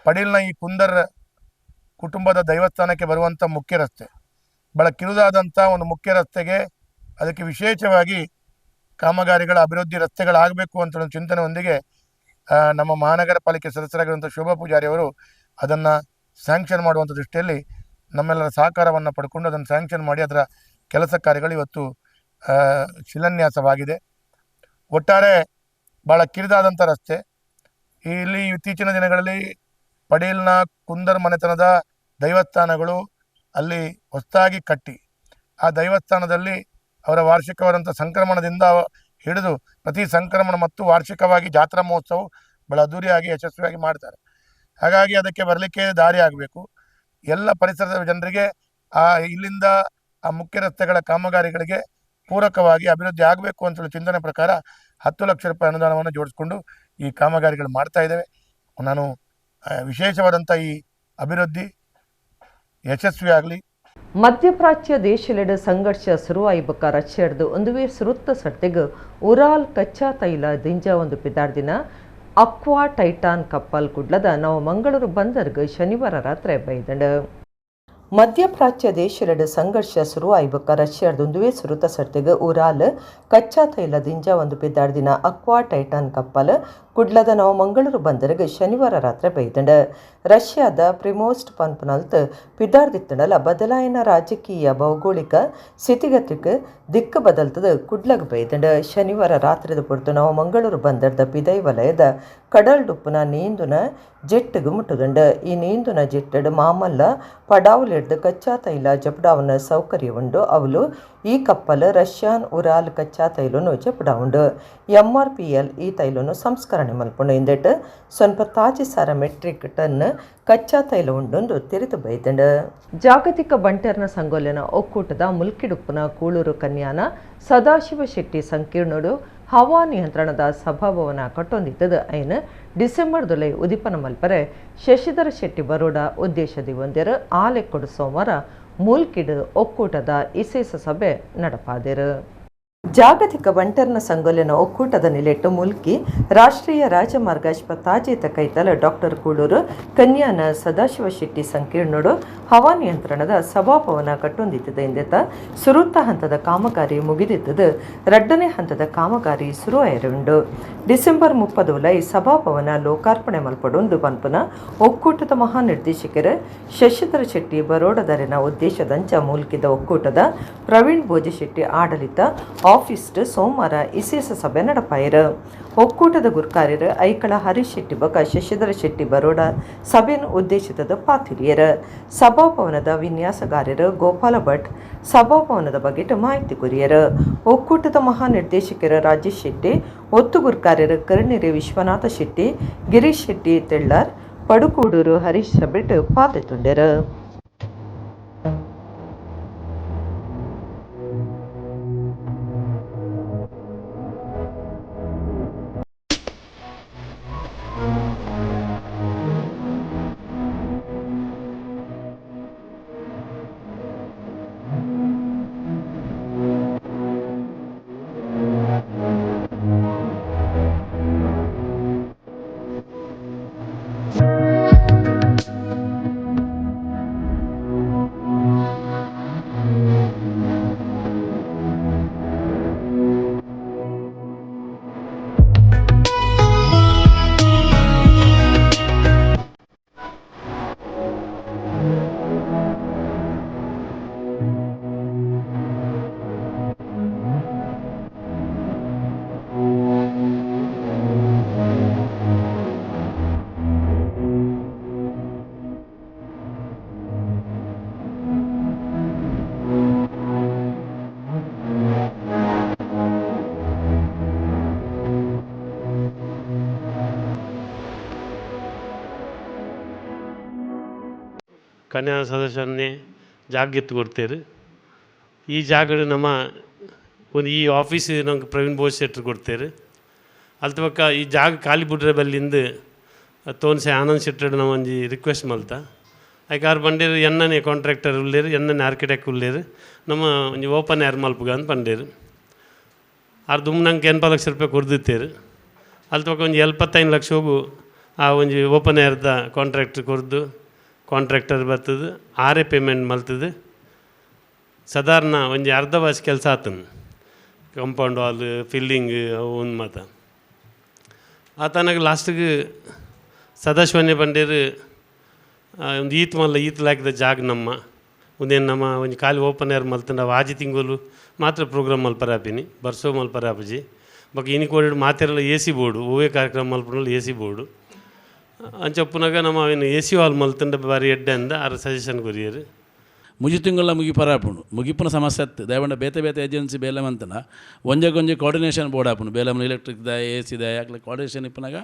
S6: ಪಡೀಲ್ನ ಈ ಕುಂದರ್ ಕುಟುಂಬದ ದೈವಸ್ಥಾನಕ್ಕೆ ಬರುವಂಥ ಮುಖ್ಯ ರಸ್ತೆ ಭಾಳ ಕಿರುದಾದಂಥ ಒಂದು ಮುಖ್ಯ ರಸ್ತೆಗೆ ಅದಕ್ಕೆ ವಿಶೇಷವಾಗಿ ಕಾಮಗಾರಿಗಳ ಅಭಿವೃದ್ಧಿ ರಸ್ತೆಗಳಾಗಬೇಕು ಅಂತ ಒಂದು ಚಿಂತನೆಯೊಂದಿಗೆ ನಮ್ಮ ಮಹಾನಗರ ಪಾಲಿಕೆ ಸದಸ್ಯರಾಗಿರುವಂಥ ಶೋಭಾ ಪೂಜಾರಿ ಅವರು ಅದನ್ನು ಸ್ಯಾಂಕ್ಷನ್ ಮಾಡುವಂಥ ದೃಷ್ಟಿಯಲ್ಲಿ ನಮ್ಮೆಲ್ಲರ ಸಹಕಾರವನ್ನು ಪಡ್ಕೊಂಡು ಅದನ್ನು ಸ್ಯಾಂಕ್ಷನ್ ಮಾಡಿ ಅದರ ಕೆಲಸ ಕಾರ್ಯಗಳು ಇವತ್ತು ಶಿಲಾನ್ಯಾಸವಾಗಿದೆ. ಒಟ್ಟಾರೆ ಭಾಳ ಕಿರಿದಾದಂಥ ರಸ್ತೆ. ಇಲ್ಲಿ ಇತ್ತೀಚಿನ ದಿನಗಳಲ್ಲಿ ಪಡೀಲ್ನ ಕುಂದರ್ ಮನೆತನದ ದೈವಸ್ಥಾನಗಳು ಅಲ್ಲಿ ಹೊಸದಾಗಿ ಕಟ್ಟಿ ಆ ದೈವಸ್ಥಾನದಲ್ಲಿ ಅವರ ವಾರ್ಷಿಕವಾದಂಥ ಸಂಕ್ರಮಣದಿಂದ ಹಿಡಿದು ಪ್ರತಿ ಸಂಕ್ರಮಣ ಮತ್ತು ವಾರ್ಷಿಕವಾಗಿ ಜಾತ್ರಾ ಮಹೋತ್ಸವ ಭಾಳ ಅದ್ದೂರಿಯಾಗಿ ಯಶಸ್ವಿಯಾಗಿ ಮಾಡ್ತಾರೆ. ಹಾಗಾಗಿ ಅದಕ್ಕೆ ಬರಲಿಕ್ಕೆ ದಾರಿ ಆಗಬೇಕು. ಎಲ್ಲ ಪರಿಸರದ ಜನರಿಗೆ ಆ ಇಲ್ಲಿಂದ ಆ ಮುಖ್ಯ ರಸ್ತೆಗಳ ಕಾಮಗಾರಿಗಳಿಗೆ ಪೂರಕವಾಗಿ ಅಭಿವೃದ್ಧಿ ಆಗಬೇಕು ಅಂತೇಳಿ ಚಿಂತನೆ ಪ್ರಕಾರ 10 ಲಕ್ಷ ರೂಪಾಯಿ ಅನುದಾನವನ್ನು ಜೋಡಿಸ್ಕೊಂಡು ಈ ಕಾಮಗಾರಿಗಳು ಮಾಡ್ತಾ ಇದ್ದೇವೆ. ನಾನು ವಿಶೇಷವಾದಂಥ ಈ ಅಭಿವೃದ್ಧಿ ಯಶಸ್ವಿಯಾಗಲಿ.
S1: ಮಧ್ಯಪ್ರಾಚ್ಯ ದೇಶಲೆಡೆ ಸಂಘರ್ಷ ಶುರುವಾಯಿಬಕ್ಕ ರಷ್ಯಾಡ್ದು ಒಂದುವೇ ಸುರುತ್ತ ಸಟ್ಟಿಗೆ ಉರಾಲ್ ಕಚ್ಚಾ ತೈಲ ದಿಂಜ ಒಂದು ಪಿದಾರ್ದಿನ ಅಕ್ವಾ ಟೈಟಾನ್ ಕಪ್ಪಲ್ ಕುಡ್ಲದ ನಾವು ಮಂಗಳೂರು ಬಂದರ್ಗ್ ಶನಿವಾರ ರಾತ್ರಿ ಬೈದಂಡ. ಮಧ್ಯಪ್ರಾಚ್ಯ ದೇಶಲೆಡೆ ಸಂಘರ್ಷ ಶುರುವಾಯಿಬಕ್ಕ ರಷ್ಯಾಡ್ದೊಂದುವೇ ಸುರುತ ಸಟ್ಟಿಗೆ ಉರಾಲ್ ಕಚ್ಚಾ ತೈಲ ದಿಂಜ ಒಂದು ಪಿದಾರ್ದಿನ ಅಕ್ವಾ ಟೈಟಾನ್ ಕಪ್ಪಲ್ ಕುಡ್ಲದ ನಾವು ಮಂಗಳೂರು ಬಂದರ್ಗ್ ಶನಿವಾರ ರಾತ್ರಿ ಬೈದಂಡ. ರಷ್ಯಾದ ಪ್ರಿಮೋಸ್ಟ್ ಪನ್ಪನಲ್ತ್ ಪಿದಾರ್ದಿತ್ತಡಲ ಬದಲಾಯನ ರಾಜಕೀಯ ಭೌಗೋಳಿಕ ಸ್ಥಿತಿಗತಿಗೆ ದಿಕ್ಕು ಬದಲ್ತದ ಕುಡ್ಲಗ್ ಬೈದಂಡ. ಶನಿವಾರ ರಾತ್ರಿದ ಪೊರ್ತು ನಾವು ಮಂಗಳೂರು ಬಂದರ್ದ ಪಿದೈ ವಲಯದ ಕಡಲ್ಡುಪ್ಪುನ ನೀಂದುನ ಜೆಟ್ಟಿಗೆ ಮುಟ್ಟುದಂಡ. ಈ ನೀಂದುನ ಜೆಟ್ಟಡ್ ಮಾಮಲ್ಲ ಪಡಾವುಲೆಡ್ದು ಕಚ್ಚಾ ತೈಲ ಜಪಡಾವನ ಸೌಕರ್ಯ ಉಂಡು. ಅವಲು ಈ ಕಪ್ಪಲ್ ರಷ್ಯಾನ್ ಉರಾಲ್ ಕಚ್ಚಾ ತೈಲನು ಜಪಡಾವುಂಡು. ಎಂಆರ್ಪಿಎಲ್ ಈ ತೈಲನು ಸಂಸ್ಕರಣೆ ಮಲ್ಪುಂಡು. ಇಂದೆಟ್ ಸ್ವಲ್ಪ ತಾಜಿ ಸಾರ ಮೆಟ್ರಿಕ್ ಟನ್ ಕಚ್ಚಾ ತೈಲ ಉಂಡೊಂದು ತೆರೆದು ಬೈದಂಡ. ಜಾಗತಿಕ ಬಂಟರ್ನ ಸಂಗೋಲೆನ ಒಕ್ಕೂಟದ ಮುಲ್ಕಿಡುಪ್ಪುನ ಕೂಳೂರು ಕನ್ಯಾನ ಸದಾಶಿವ ಶೆಟ್ಟಿ ಸಂಕೀರ್ಣಡು ಹವಾ ನಿಯಂತ್ರಣದ ಸಭಾಭವನ ಕಟ್ಟೊಂದಿದ್ದದು ಐನ ಡಿಸೆಂಬರ್ ದುಲೈ ಉದಿಪನ ಮಲ್ಪರೆ ಶಶಿಧರ ಶೆಟ್ಟಿ ಬರೋಡ ಉದ್ದೇಶದಿ ಒಂದೆರು ಆಲೆಕ್ಕೊಡು ಸೋಮವಾರ ಮೂಲ್ಕಿಡು ಒಕ್ಕೂಟದ ಇಸೇಸ ಸಭೆ ನಡಪಾದೆರು. ಜಾಗತಿಕ ಬಂಟರ್ನ ಸಂಗೊಲೆನ ಒಕ್ಕೂಟದ ನಿಲೆಟ್ಟು ಮುಲ್ಕಿ ರಾಷ್ಟ್ರೀಯ ರಾಜಮಾರ್ಗ ತಾಜೇತ ಕೈತಲ ಡಾಕ್ಟರ್ ಕೂಳೂರು ಕನ್ಯಾನ ಸದಾಶಿವ ಶೆಟ್ಟಿ ಸಂಕೀರ್ಣಡು ಹವಾ ನಿಯಂತ್ರಣದ ಸಭಾಭವನ ಕಟ್ಟೊಂದಿದ್ದದ ಎಂದೆತ ಸುರುತ್ತ ಹಂತದ ಕಾಮಗಾರಿ ಮುಗಿದಿದ್ದದು ಎರಡನೇ ಹಂತದ ಕಾಮಗಾರಿ ಶುರು ಡಿಸೆಂಬರ್ 30 ಲೈ ಸಭಾಭವನ ಲೋಕಾರ್ಪಣೆ ಮಲ್ಪಡೊಂದು ಪನ್ಪುನ ಒಕ್ಕೂಟದ ಮಹಾನಿರ್ದೇಶಕರು ಶಶಿಧರ ಶೆಟ್ಟಿ ಬರೋಡದರಿನ ಉದ್ದೇಶದಂಚ ಮೂಲ್ಕಿದ ಒಕ್ಕೂಟದ ಪ್ರವೀಣ್ ಭೋಜಶೆಟ್ಟಿ ಆಡಳಿತ ಆಫೀಸ್ ಸೋಮವಾರ ಇಸೇಸ ಸಭೆ ನಡಪಾಯರು. ಒಕ್ಕೂಟದ ಗುರ್ಕಾರ್ಯರು ಐಕಳ ಹರೀಶ್ ಶೆಟ್ಟಿ ಬೊಕ ಶಶಿಧರ ಶೆಟ್ಟಿ ಬರೋಡ ಸಭೆಯನ್ನು ಉದ್ದೇಶಿತದ ಪಾತಿರಿಯರು. ಸಭಾಭವನದ ವಿನ್ಯಾಸಗಾರರು ಗೋಪಾಲ ಭಟ್ ಸಭಾಭವನದ ಬಗ್ಗೆ ಮಾಹಿತಿ ಕೊರಿಯರು. ಒಕ್ಕೂಟದ ಮಹಾನಿರ್ದೇಶಕರು ರಾಜೇಶ್ ಶೆಟ್ಟಿ, ಒತ್ತು ಗುರ್ಕಾರ್ಯರು ಕರುಣಿರೆ ವಿಶ್ವನಾಥ ಶೆಟ್ಟಿ, ಗಿರೀಶ್ ಶೆಟ್ಟಿ ತೆಳ್ಳಾರ್, ಪಡುಕೂಡೂರು ಹರೀಶ್ ಸಭೆಟ್ ಪಾತೆತುಂಡೆರು.
S7: ಕನ್ಯಾ ಸದಸ್ಯನ್ನೇ ಜಾಗ ಗೆತ್ತು ಕೊಡ್ತೇರು. ಈ ಜಾಗಡ್ ನಮ್ಮ ಒಂದು ಈ ಆಫೀಸ್ ನಂಗೆ ಪ್ರವೀಣ್ ಬೋಸ್ ಶೆಟ್ರು ಕೊಡ್ತೇರು. ಅಲ್ತ ಬೊಕ್ಕ ಈ ಜಾಗ ಖಾಲಿ ಬುಡ್ರೆ ಬಲ್ಲಿಂದು ತೋನ್ಸೆ ಆನಂದ್ ಶೆಟ್ಟರ್ ನಮ್ಮ ಒಂಜಿ ರಿಕ್ವೆಸ್ಟ್ ಮಲ್ತ. ಐಕ್ ಆರ್ ಬಂಡೇರು ಎನ್ನನೆ ಕಾಂಟ್ರಾಕ್ಟರ್ ಉಲ್ಲೇರು, ಎನ್ನನೆ ಆರ್ಕಿಟೆಕ್ಟ್ ಉಲ್ಲೇರು, ನಮ್ಮ ಒಂಜಿ ಓಪನ್ ಏರ್ ಮಲ್ಪುಗ ಅಂತ ಪಂಡೇರು. ಆರ್ ದುಮ್ ನಂಗೆ 80 ಲಕ್ಷ ರೂಪಾಯಿ ಕೊರ್ದಿತ್ತೇರು. ಅಲ್ತ ಬೊಕ್ಕ ಒಂಜಿ 75 ಲಕ್ಷ ಹೋಗು ಆ ಒಂಜಿ ಓಪನ್ ಏರ್ದ ಕಾಂಟ್ರಾಕ್ಟರ್ ಕೊರ್ದು, ಕಾಂಟ್ರಾಕ್ಟರ್ ಬರ್ತದೆ, ಆರೇ ಪೇಮೆಂಟ್ ಮಲ್ತದೆ. ಸಾಧಾರಣ ಒಂಜಿ ಅರ್ಧ ವಾಸ ಕೆಲಸ ಆತನ, compound wall filling ಅವು ಒಂದು ಮಾತ ಆತನಾಗ ಲಾಸ್ಟಿಗೆ ಸದಾಶಿವನೇ ಬಂಡೇರು ಒಂದು ಈತ್ ಮಲ್ಲ ಈತ್ ಲಾಕಿದ ಜಾಗ ನಮ್ಮ ಒಂದೇನು ನಮ್ಮ ಒಂಜಿ ಖಾಲಿ ಓಪನ್ ಏರ್ ಮಲ್ತಂಡ ಅವು ಆಜಿ ತಿಂಗಳು ಮಾತ್ರ ಪ್ರೋಗ್ರಾಮ್ ಮಲ್ಪರೆ ಆಪಿನಿ, ಬರ್ಸೋ ಮಲ್ಪರೆ ಆಪುಜಿ. ಬೊಕ್ಕ ಇನಿ ಕೋಡಿಡ್ ಮಾತೆರೆಲ A C board, ಒವ್ವೇ ಕಾರ್ಯಕ್ರಮ ಮಲ್ಪುನಲ್ಲ A C board ಅಂಚೊಪ್ಪುನಾಗ ನಮ್ಮ ಅವೇನು ಎ ಸಿ ಹಾಲ್ ಮಲ್ತಂಡ ಬಾರಿ ಎಡ್ಡೆ ಅಂದ ಆರ್ ಸಜೆಷನ್ ಕೊರಿಯರು.
S8: ಮುಜಿ ತಿಂಗಳ ಮುಗಿಪರ ಆಪುಂಡು, ಮುಗಿಪುನ ಸಮಸ್ಯೆ ಅತ್ತು ದಯವಂಡ ಬೇತೆ ಬೇತೆ ಏಜೆನ್ಸಿ ಬೇಲೆ ಮಂತನ ಒಂಜೆಗೊಂಜಿ ಕೋರ್ಡಿನೇಷನ್ ಬೋರ್ಡ್ ಆಪುಂಡು. ಬೇಲೆ ಎಲೆಕ್ಟ್ರಿಕ್ ದಾಯ ಎ ಸಿ ದಾಯ ಅಕ್ಲೆ ಕೋರ್ಡಿನೇಷನ್ ಇಪ್ಪನಾಗ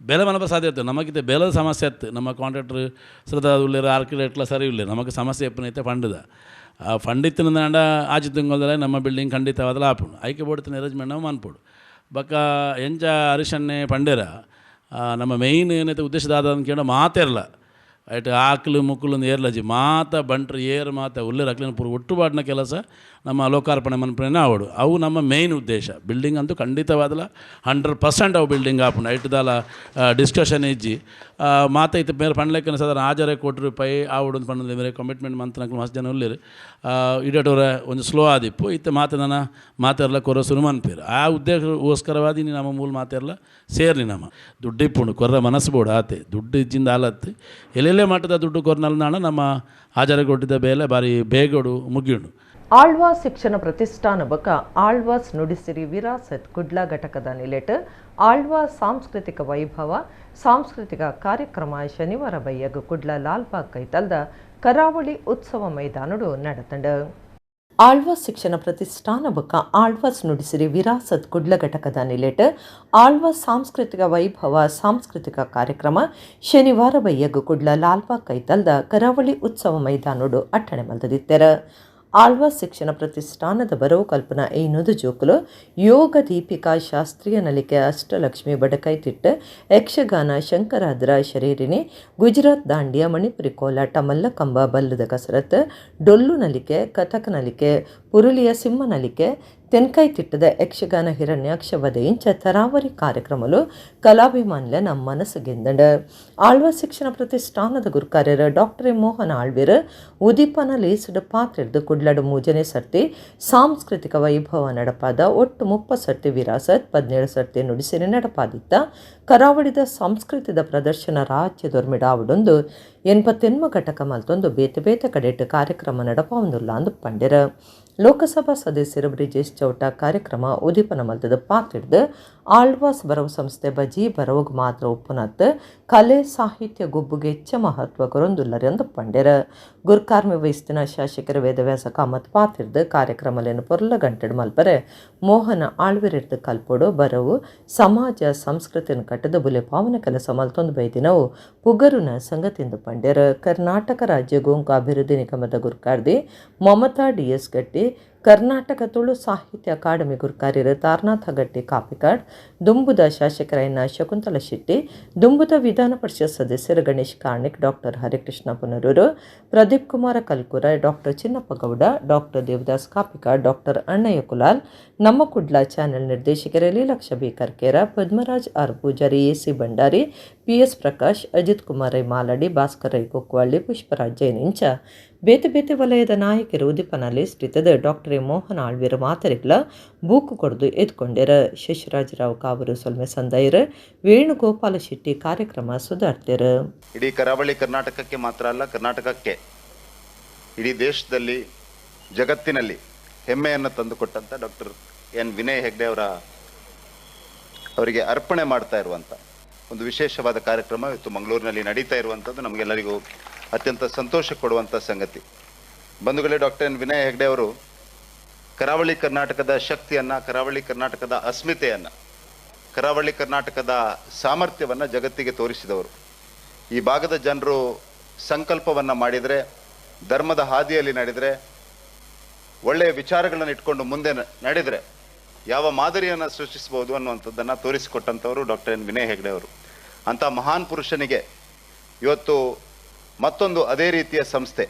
S8: ಬೇಲೆ ಮನಪ ಸಾಧ್ಯ ಇತ್ತು. ನಮಗಿತ್ತೆ ಬೇಲದ ಸಮಸ್ಯೆ ಅತ್ತು, ನಮ್ಮ ಕಾಂಟ್ರಾಕ್ಟರ್ ಸರದ ಉಳ್ಳೇರು, ಆರ್ಕಿಟೆಕ್ಟ್ಲ ಸರಿ ಉಳ್ಳೇರು, ನಮಗೆ ಸಮಸ್ಯೆ ಎಪ್ಪನೈತೆ ಫಂಡ್ದ ಆ ಫಂಡ್ ಇತ್ತಿನಂಡ ಆಜಿ ತಿಂಗಳದಲ್ಲೇ ನಮ್ಮ ಬಿಲ್ಡಿಂಗ್ ಖಂಡಿತವಾದಲ ಆಪುಂಡು. ಐಕೆ ಬೋರ್ಡ್ ಅರೇಂಜ್ಮೆಂಟ್ ನಾವು ಮನ್ಪೋಡು. ಬೊಕ್ಕ ಎಂಚ ಹರೀಶನ್ನೇ ಪಂಡೇರ ನಮ್ಮ ಮೇಯ್ನ್ ಏನೈತೆ ಉದ್ದೇಶದಾದ ಅಂತ ಮಾತೇರಲ್ಲ ಐಟ್ ಆಕಲು ಮುಕ್ಕಲು ಏರ್ಲಜಿ ಮಾತ ಬಂಟ್ರು ಏರ್ ಮಾತ ಉಲ್ಲೇರು ಅಕ್ಲಿನ ಪೂರ ಒಟ್ಟುಪಾಡಿನ ಕೆಲಸ ನಮ್ಮ ಲೋಕಾರ್ಪಣೆ ಮನ್ಪನೆ ಆವಡು. ಅವು ನಮ್ಮ ಮೇಯ್ನ್ ಉದ್ದೇಶ. ಬಿಲ್ಡಿಂಗ್ ಅಂತೂ ಖಂಡಿತವಾದಲ 100% ಅವು ಬಿಲ್ಡಿಂಗ್ ಆಪುಂಡು. ಐಟ್ದಾಲ ಡಿಸ್ಕಷನ್ ಇಜ್ಜಿ ಮಾತ ಇತ್ತು ಮೇರೆ ಪಂಡ್ಲೆಕ್ಕನ ಸಾಧಾರಣ 6 ಕೋಟಿ ರೂಪಾಯಿ ಆವಡು ಅಂತ ಪಂಡ ಮೇರೆ ಕಮಿಟ್ಮೆಂಟ್ ಮಂತನಕ್ಲು ಮಸ್ತ್ ಜನ ಉಲ್ಲೇರು ಇಡಟೋರ ಒಂದು ಸ್ಲೋ ಆದಿಪ್ಪು ಇತ್ತು ಮಾತು ನನ್ನ ಮಾತೆರ್ಲ ಕೊರ ಸುರು ಮನ್ಪೇರು. ಆ ಉದ್ದೇಶಗೋಸ್ಕರವಾದಿ ನಮ್ಮ ಮೂಲ ಮಾತೆರ್ಲ ಸೇರ್ಲಿ. ನಮ್ಮ ದುಡ್ಡು ಇಪ್ಪುಂಡು ಕೊರ್ರ ಮನಸ್ಸು ಬೋಡು ಆತೆ ದುಡ್ಡು ಇಜ್ಜಿಂದ ಆಲತ್ತು ಎಲ್ಲೆಲ್ಲೇ ಮಟ್ಟದ ದುಡ್ಡು ಕೊರ್ನಲ್ ನಾಣ ನಮ್ಮ ಆಚಾರ ಕೊಟ್ಟಿದ್ದ ಬೇಲೆ ಬಾರಿ ಬೇಗಡು ಮುಗಿಯುಂಡು.
S1: ಆಳ್ವಾಸ್ ಶಿಕ್ಷಣ ಪ್ರತಿಷ್ಠಾನ ಬೊಕ್ಕ ಆಳ್ವಾಸ್ ನುಡಿಸಿರಿ ವಿರಾಸತ್ ಕುಡ್ಲ ಘಟಕದ ನಿಲೆಟ್ ಆಳ್ವಾಸ್ ಸಾಂಸ್ಕೃತಿಕ ವೈಭವ ಸಾಂಸ್ಕೃತಿಕ ಕಾರ್ಯಕ್ರಮ ಶನಿವಾರ ಬಯ್ಯಗು ಕುಡ್ಲ ಲಾಲ್ಬಾಗ್ ಕೈತಲ್ದ ಕರಾವಳಿ ಉತ್ಸವ ಮೈದಾನಡು ನಡೆತಂಡ. ಆಳ್ವಾಸ್ ಶಿಕ್ಷಣ ಪ್ರತಿಷ್ಠಾನ ಬೊಕ್ಕ ಆಳ್ವಾಸ್ ನುಡಿಸಿರಿ ವಿರಾಸತ್ ಕುಡ್ಲ ಘಟಕದ ನಿಲೆಟ್ ಆಳ್ವಾಸ್ ಸಾಂಸ್ಕೃತಿಕ ವೈಭವ ಸಾಂಸ್ಕೃತಿಕ ಕಾರ್ಯಕ್ರಮ ಶನಿವಾರ ಬಯ್ಯಗು ಕುಡ್ಲ ಲಾಲ್ಬಾಗ್ ಕೈತಲ್ದ ಕರಾವಳಿ ಉತ್ಸವ ಮೈದಾನಡು ಅಟ್ಟಣೆ ಮಲ್ತದಿತ್ತೆರ. ಆಳ್ವಾಸ್ ಶಿಕ್ಷಣ ಪ್ರತಿಷ್ಠಾನದ ಬರವು ಕಲ್ಪನಾ ಐನೂದು ಜೋಕುಲು ಯೋಗ ದೀಪಿಕಾ ಶಾಸ್ತ್ರೀಯ ನಲಿಕೆ ಅಷ್ಟಲಕ್ಷ್ಮಿ ಬಡಕೈ ತಿಟ್ಟ ಯಕ್ಷಗಾನ ಶಂಕರಾದ್ರ ಶರೀರಿನಿ ಗುಜರಾತ್ ದಾಂಡಿಯ ಮಣಿಪುರಿ ಕೋಲಾಟ ಮಲ್ಲಕಂಬ ಬಲ್ಲದ ಕಸರತ್ ಡೊಲ್ಲು ನಲಿಕೆ ಕಥಕ್ ನಲಿಕೆ ಪುರುಲಿಯ ಸಿಂಹ ನಲಿಕೆ ತೆನ್ಕಾಯಿ ತಿಟ್ಟದ ಯಕ್ಷಗಾನ ಹಿರಣ್ಯಾಕ್ಷ ವಧೆ ಇಂಚ ತರಾವರಿ ಕಾರ್ಯಕ್ರಮಲು ಕಲಾಭಿಮಾನಿಲ ನಮ್ಮ ಮನಸ್ಸು ಗೆಂದಂಡ. ಆಳ್ವಾಸ್ ಶಿಕ್ಷಣ ಪ್ರತಿಷ್ಠಾನದ ಗುರುಕಾರ್ಯರ ಡಾಕ್ಟರ್ ಮೋಹನ್ ಆಳ್ವಿರ್ ಉದೀಪನ ಲೇಸಿಡ ಪಾತ್ರೆಡ್ದು ಕುಡ್ಲಡು ಮೂಜನೆ ಸರ್ತಿ ಸಾಂಸ್ಕೃತಿಕ ವೈಭವ ನಡಪಾದ ಒಟ್ಟು 30 ಸರ್ತಿ ವಿರಾಸತ್ 17 ಸರ್ತಿ ನುಡಿಸಿರಿ ನಡಪಾದಿತ್ತ ಕರಾವಳಿದ ಸಂಸ್ಕೃತಿದ ಪ್ರದರ್ಶನ ರಾಜ್ಯದೊರ್ಮಿಡಾವಡೊಂದು 88 ಘಟಕ ಮಲ್ತೊಂದು ಬೇತೆ ಬೇತೆ ಕಡೆಟ್ ಕಾರ್ಯಕ್ರಮ ನಡಪಾವೊಂದುಲ್ಲ ಅಂದು ಪಂಡೆರ. ಲೋಕಸಭಾ ಸದಸ್ಯರು ಬ್ರಿಜೇಶ್ ಚೌಟ ಕಾರ್ಯಕ್ರಮ ಉದೀಪನ ಮಲ್ತದ ಪಾತ್ರಿಡ್ದು ಆಳ್ವಾಸ್ ಬರವು ಸಂಸ್ಥೆ ಬಜಿ ಬರವುಗ್ ಮಾತ್ರ ಉಪ್ಪುನತ್ ಕಲೆ ಸಾಹಿತ್ಯ ಗುಬ್ಬುಗೆ ಹೆಚ್ಚ ಮಹತ್ವ ಕೊರೊಂದುಲ್ಲರಿ ಅಂದು ಪಂಡೆರ. ಗುರ್ಕಾರ್ಮಿ ವಹಿಸ್ತಿನ ಶಾಸಕರ ವೇದವ್ಯಾಸ ಕಾಮತ್ ಪಾತ್ರಿಡ್ದು ಕಾರ್ಯಕ್ರಮಲೇನು ಪೊರ್ಲ ಗಂಟೆಡ್ ಮಲ್ಪರೆ ಮೋಹನ ಆಳ್ವಿರಿಡ್ದು ಕಲ್ಪೊಡು ಬರವು ಸಮಾಜ ಸಂಸ್ಕೃತಿಯನ್ನು ಕಟ್ಟದ ಬುಲೆ ಪಾವನ ಕೆಲಸ ಮಲ್ತೊಂದು ಬೈದಿನವು ಪುಗರುನ ಸಂಗತಿಂದು ಪಂಡೆರ. ಕರ್ನಾಟಕ ರಾಜ್ಯ ಗೋಂಕ ಅಭಿವೃದ್ಧಿ ನಿಗಮದ ಗುರ್ಕಾರ್ದಿ ಮಮತಾ ಡಿಎಸ್ ಗಟ್ಟಿ, ಕರ್ನಾಟಕ ತುಳು ಸಾಹಿತ್ಯ ಅಕಾಡೆಮಿ ಗುರ್ಕಾರ್ಯರು ತಾರನಾಥ ಗಟ್ಟಿ ಕಾಪಿಕಾಡ್, ದುಂಬುದ ಶಾಸಕರಾಯನ ಶಕುಂತಲ ಶೆಟ್ಟಿ, ದುಂಬುದ ವಿಧಾನ ಪರಿಷತ್ ಸದಸ್ಯರು Ganesh Karnik, doctor Harikrishna Punaroor, Pradeep Kumar Kalkura, doctor Chinnappa Gowda, doctor Devadas Kapikad, doctor Annaiah Kulal, Namma Kudla channel ನಿರ್ದೇಶಕರು Leelaksha B Karkera, Padmaraj R Poojary, A C Bhandari, P S Prakash, Ajith Kumar Rai Maladi, Bhaskar Rai Kokkavalli, Pushparaj Jain ಇಂಚ ಬೇತೆ ಬೇತೆ ವಲಯದ ನಾಯಕರು ಉದಿಪನ ಲಿಸ್ಟಿತ್ತದ doctor Mohan ಆಳ್ವಿರ ಮಾತರಿಗ್ಲ book ಕೊಡ್ದು ಎದ್ಕೊಂಡೆರ. ಶಶಿರಾಜರಾವ್ ಕಾವರು ಸೊಲ್ಮೆ ಸಂದಾಯರು, ವೇಣುಗೋಪಾಲ ಶೆಟ್ಟಿ ಕಾರ್ಯಕ್ರಮ ಸುಧಾರ್ತಿರು.
S9: ಇಡೀ ಕರಾವಳಿ ಕರ್ನಾಟಕಕ್ಕೆ ಮಾತ್ರ ಅಲ್ಲ, ಕರ್ನಾಟಕಕ್ಕೆ ಇಡೀ ದೇಶದಲ್ಲಿ ಜಗತ್ತಿನಲ್ಲಿ ಹೆಮ್ಮೆಯನ್ನು ತಂದುಕೊಟ್ಟಂಥ ಡಾಕ್ಟರ್ ಎನ್ ವಿನಯ್ ಹೆಗ್ಡೆ ಅವರಿಗೆ ಅರ್ಪಣೆ ಮಾಡ್ತಾ ಇರುವಂಥ ಒಂದು ವಿಶೇಷವಾದ ಕಾರ್ಯಕ್ರಮ ಇವತ್ತು ಮಂಗಳೂರಿನಲ್ಲಿ ನಡೀತಾ ಇರುವಂಥದ್ದು ನಮಗೆಲ್ಲರಿಗೂ ಅತ್ಯಂತ ಸಂತೋಷ ಕೊಡುವಂಥ ಸಂಗತಿ. ಬಂಧುಗಳೇ, ಡಾಕ್ಟರ್ ಎನ್ ವಿನಯ್ ಹೆಗ್ಡೆ ಅವರು ಕರಾವಳಿ ಕರ್ನಾಟಕದ ಶಕ್ತಿಯನ್ನು, ಕರಾವಳಿ ಕರ್ನಾಟಕದ ಅಸ್ಮಿತೆಯನ್ನು, ಕರಾವಳಿ ಕರ್ನಾಟಕದ ಸಾಮರ್ಥ್ಯವನ್ನು ಜಗತ್ತಿಗೆ ತೋರಿಸಿದವರು. ಈ ಭಾಗದ ಜನರು ಸಂಕಲ್ಪವನ್ನು ಮಾಡಿದರೆ, ಧರ್ಮದ ಹಾದಿಯಲ್ಲಿ ನಡೆದರೆ, ಒಳ್ಳೆಯ ವಿಚಾರಗಳನ್ನು ಇಟ್ಕೊಂಡು ಮುಂದೆ ನಡೆದರೆ ಯಾವ ಮಾದರಿಯನ್ನು ಸೃಷ್ಟಿಸ್ಬೋದು ಅನ್ನುವಂಥದ್ದನ್ನು ತೋರಿಸಿಕೊಟ್ಟಂಥವರು ಡಾಕ್ಟರ್ ಎನ್ ವಿನಯ್ ಹೆಗ್ಡೆ ಅವರು. ಅಂಥ ಮಹಾನ್ ಪುರುಷನಿಗೆ ಇವತ್ತು ಮತ್ತೊಂದು ಅದೇ ರೀತಿಯ ಸಂಸ್ಥೆ,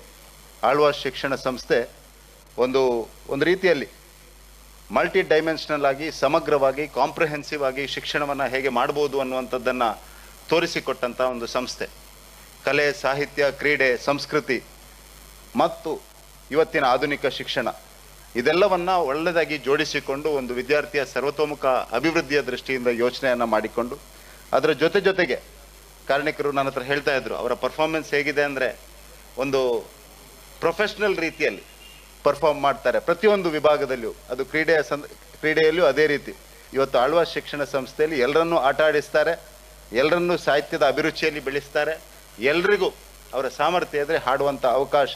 S9: ಆಳ್ವಾಸ್ ಶಿಕ್ಷಣ ಸಂಸ್ಥೆ, ಒಂದು ಒಂದು ರೀತಿಯಲ್ಲಿ ಮಲ್ಟಿ ಡೈಮೆನ್ಷನಲ್ ಆಗಿ, ಸಮಗ್ರವಾಗಿ, ಕಾಂಪ್ರಿಹೆನ್ಸಿವ್ ಆಗಿ ಶಿಕ್ಷಣವನ್ನು ಹೇಗೆ ಮಾಡ್ಬೋದು ಅನ್ನುವಂಥದ್ದನ್ನು ತೋರಿಸಿಕೊಟ್ಟಂಥ ಒಂದು ಸಂಸ್ಥೆ. ಕಲೆ, ಸಾಹಿತ್ಯ, ಕ್ರೀಡೆ, ಸಂಸ್ಕೃತಿ ಮತ್ತು ಇವತ್ತಿನ ಆಧುನಿಕ ಶಿಕ್ಷಣ ಇದೆಲ್ಲವನ್ನು ಒಳ್ಳೆಯದಾಗಿ ಜೋಡಿಸಿಕೊಂಡು ಒಂದು ವಿದ್ಯಾರ್ಥಿಯ ಸರ್ವತೋಮುಖ ಅಭಿವೃದ್ಧಿಯ ದೃಷ್ಟಿಯಿಂದ ಯೋಚನೆಯನ್ನು ಮಾಡಿಕೊಂಡು ಅದರ ಜೊತೆ ಜೊತೆಗೆ ಕಾರ್ಣಿಕರು ನನ್ನ ಹತ್ರ ಹೇಳ್ತಾ ಇದ್ರು, ಅವರ ಪರ್ಫಾರ್ಮೆನ್ಸ್ ಹೇಗಿದೆ ಅಂದರೆ ಒಂದು ಪ್ರೊಫೆಷ್ನಲ್ ರೀತಿಯಲ್ಲಿ ಪರ್ಫಾರ್ಮ್ ಮಾಡ್ತಾರೆ ಪ್ರತಿಯೊಂದು ವಿಭಾಗದಲ್ಲಿಯೂ. ಅದು ಕ್ರೀಡೆಯಲ್ಲಿಯೂ ಅದೇ ರೀತಿ. ಇವತ್ತು ಆಳ್ವಾಸ್ ಶಿಕ್ಷಣ ಸಂಸ್ಥೆಯಲ್ಲಿ ಎಲ್ಲರನ್ನೂ ಆಟ ಆಡಿಸ್ತಾರೆ, ಎಲ್ಲರನ್ನೂ ಸಾಹಿತ್ಯದ ಅಭಿರುಚಿಯಲ್ಲಿ ಬೆಳೆಸ್ತಾರೆ, ಎಲ್ರಿಗೂ ಅವರ ಸಾಮರ್ಥ್ಯ ಇದ್ದರೆ ಹಾಡುವಂಥ ಅವಕಾಶ,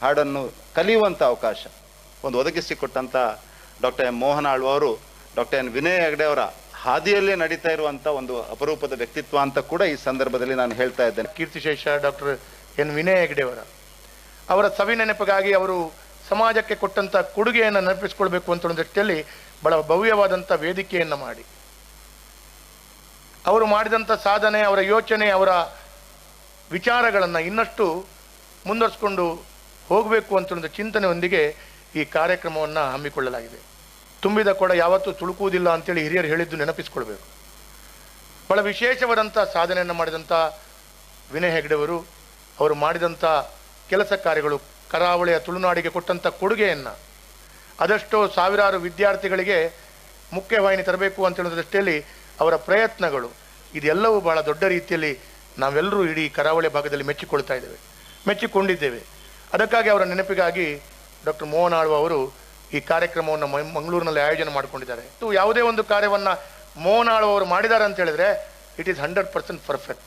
S9: ಹಾಡನ್ನು ಕಲಿಯುವಂಥ ಅವಕಾಶ ಒಂದು ಒದಗಿಸಿಕೊಟ್ಟಂಥ ಡಾಕ್ಟರ್ ಎಂ ಮೋಹನ್ ಆಳ್ವ ಅವರು ಡಾಕ್ಟರ್ ಎನ್ ವಿನಯ್ ಹೆಗ್ಡೆ ಅವರ ಹಾದಿಯಲ್ಲೇ ನಡೀತಾ ಇರುವಂಥ ಒಂದು ಅಪರೂಪದ ವ್ಯಕ್ತಿತ್ವ ಅಂತ ಕೂಡ ಈ ಸಂದರ್ಭದಲ್ಲಿ ನಾನು ಹೇಳ್ತಾ ಇದ್ದೇನೆ.
S6: ಕೀರ್ತಿಶೇಷ ಡಾಕ್ಟರ್ ಎನ್ ವಿನಯ್ ಹೆಗ್ಡೆ ಅವರ ಸವಿ ನೆನಪಿಗಾಗಿ ಅವರು ಸಮಾಜಕ್ಕೆ ಕೊಟ್ಟಂಥ ಕೊಡುಗೆಯನ್ನು ನೆನಪಿಸ್ಕೊಳ್ಬೇಕು ಅಂತ ಒಂದು ದೃಷ್ಟಿಯಲ್ಲಿ ಬಹಳ ಭವ್ಯವಾದಂಥ ವೇದಿಕೆಯನ್ನು ಮಾಡಿ ಅವರು ಮಾಡಿದಂಥ ಸಾಧನೆ, ಅವರ ಯೋಚನೆ, ಅವರ ವಿಚಾರಗಳನ್ನು ಇನ್ನಷ್ಟು ಮುಂದುವರಿಸ್ಕೊಂಡು ಹೋಗಬೇಕು ಅಂತ ಒಂದು ಚಿಂತನೆಯೊಂದಿಗೆ ಈ ಕಾರ್ಯಕ್ರಮವನ್ನು ಹಮ್ಮಿಕೊಳ್ಳಲಾಗಿದೆ. ತುಂಬಿದ ಕೊಡ ಯಾವತ್ತೂ ತುಳುಕುವುದಿಲ್ಲ ಅಂತೇಳಿ ಹಿರಿಯರು ಹೇಳಿದ್ದು ನೆನಪಿಸ್ಕೊಳ್ಬೇಕು. ಬಹಳ ವಿಶೇಷವಾದಂಥ ಸಾಧನೆಯನ್ನು ಮಾಡಿದಂಥ ವಿನಯ್ ಹೆಗ್ಡೆಯವರು ಅವರು ಮಾಡಿದಂಥ ಕೆಲಸ ಕಾರ್ಯಗಳು, ಕರಾವಳಿಯ ತುಳುನಾಡಿಗೆ ಕೊಟ್ಟಂಥ ಕೊಡುಗೆಯನ್ನು ಅದೆಷ್ಟೋ ಸಾವಿರಾರು ವಿದ್ಯಾರ್ಥಿಗಳಿಗೆ ಮುಖ್ಯವಾಹಿನಿ ತರಬೇಕು ಅಂತ ಹೇಳೋ ದೃಷ್ಟಿಯಲ್ಲಿ ಅವರ ಪ್ರಯತ್ನಗಳು ಇದೆಲ್ಲವೂ ಬಹಳ ದೊಡ್ಡ ರೀತಿಯಲ್ಲಿ ನಾವೆಲ್ಲರೂ ಇಡೀ ಕರಾವಳಿ ಭಾಗದಲ್ಲಿ ಮೆಚ್ಚಿಕೊಳ್ತಾ ಇದ್ದೇವೆ, ಮೆಚ್ಚಿಕೊಂಡಿದ್ದೇವೆ. ಅದಕ್ಕಾಗಿ ಅವರ ನೆನಪಿಗಾಗಿ ಡಾಕ್ಟರ್ ಮೋಹನ್ ಆಳ್ವ ಅವರು ಈ ಕಾರ್ಯಕ್ರಮವನ್ನು ಮಂಗಳೂರಿನಲ್ಲಿ ಆಯೋಜನೆ ಮಾಡಿಕೊಂಡಿದ್ದಾರೆ. ಯಾವುದೇ ಒಂದು ಕಾರ್ಯವನ್ನು ಮೋಹನ್ ಆಳ್ವ ಅವರು ಮಾಡಿದ್ದಾರೆ ಅಂತ ಹೇಳಿದ್ರೆ it is 100% perfect.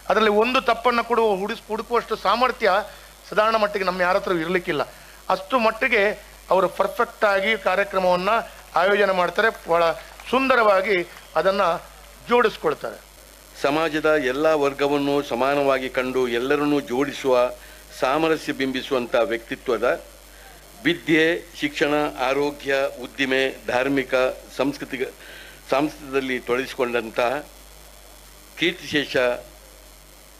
S6: ಅದರಲ್ಲಿ ಒಂದು ತಪ್ಪನ್ನು ಕೂಡ ಹುಡುಕುವಷ್ಟು ಸಾಮರ್ಥ್ಯ ಸಾಧಾರಣ ಮಟ್ಟಿಗೆ ನಮ್ಮ ಯಾರ ಹತ್ರ ಇರಲಿಕ್ಕಿಲ್ಲ. ಅಷ್ಟು ಮಟ್ಟಿಗೆ ಅವರು ಪರ್ಫೆಕ್ಟಾಗಿ ಕಾರ್ಯಕ್ರಮವನ್ನು ಆಯೋಜನೆ ಮಾಡ್ತಾರೆ, ಬಹಳ ಸುಂದರವಾಗಿ ಅದನ್ನು ಜೋಡಿಸ್ಕೊಳ್ತಾರೆ.
S10: ಸಮಾಜದ ಎಲ್ಲ ವರ್ಗವನ್ನು ಸಮಾನವಾಗಿ ಕಂಡು ಎಲ್ಲರನ್ನೂ ಜೋಡಿಸುವ ಸಾಮರಸ್ಯ ಬಿಂಬಿಸುವಂಥ ವ್ಯಕ್ತಿತ್ವದ ವಿದ್ಯೆ, ಶಿಕ್ಷಣ, ಆರೋಗ್ಯ, ಉದ್ದಿಮೆ, ಧಾರ್ಮಿಕ, ಸಾಂಸ್ಕೃತಿಕದಲ್ಲಿ ತೊಡಗಿಸಿಕೊಂಡಂತಹ ಕೀರ್ತಿಶೇಷ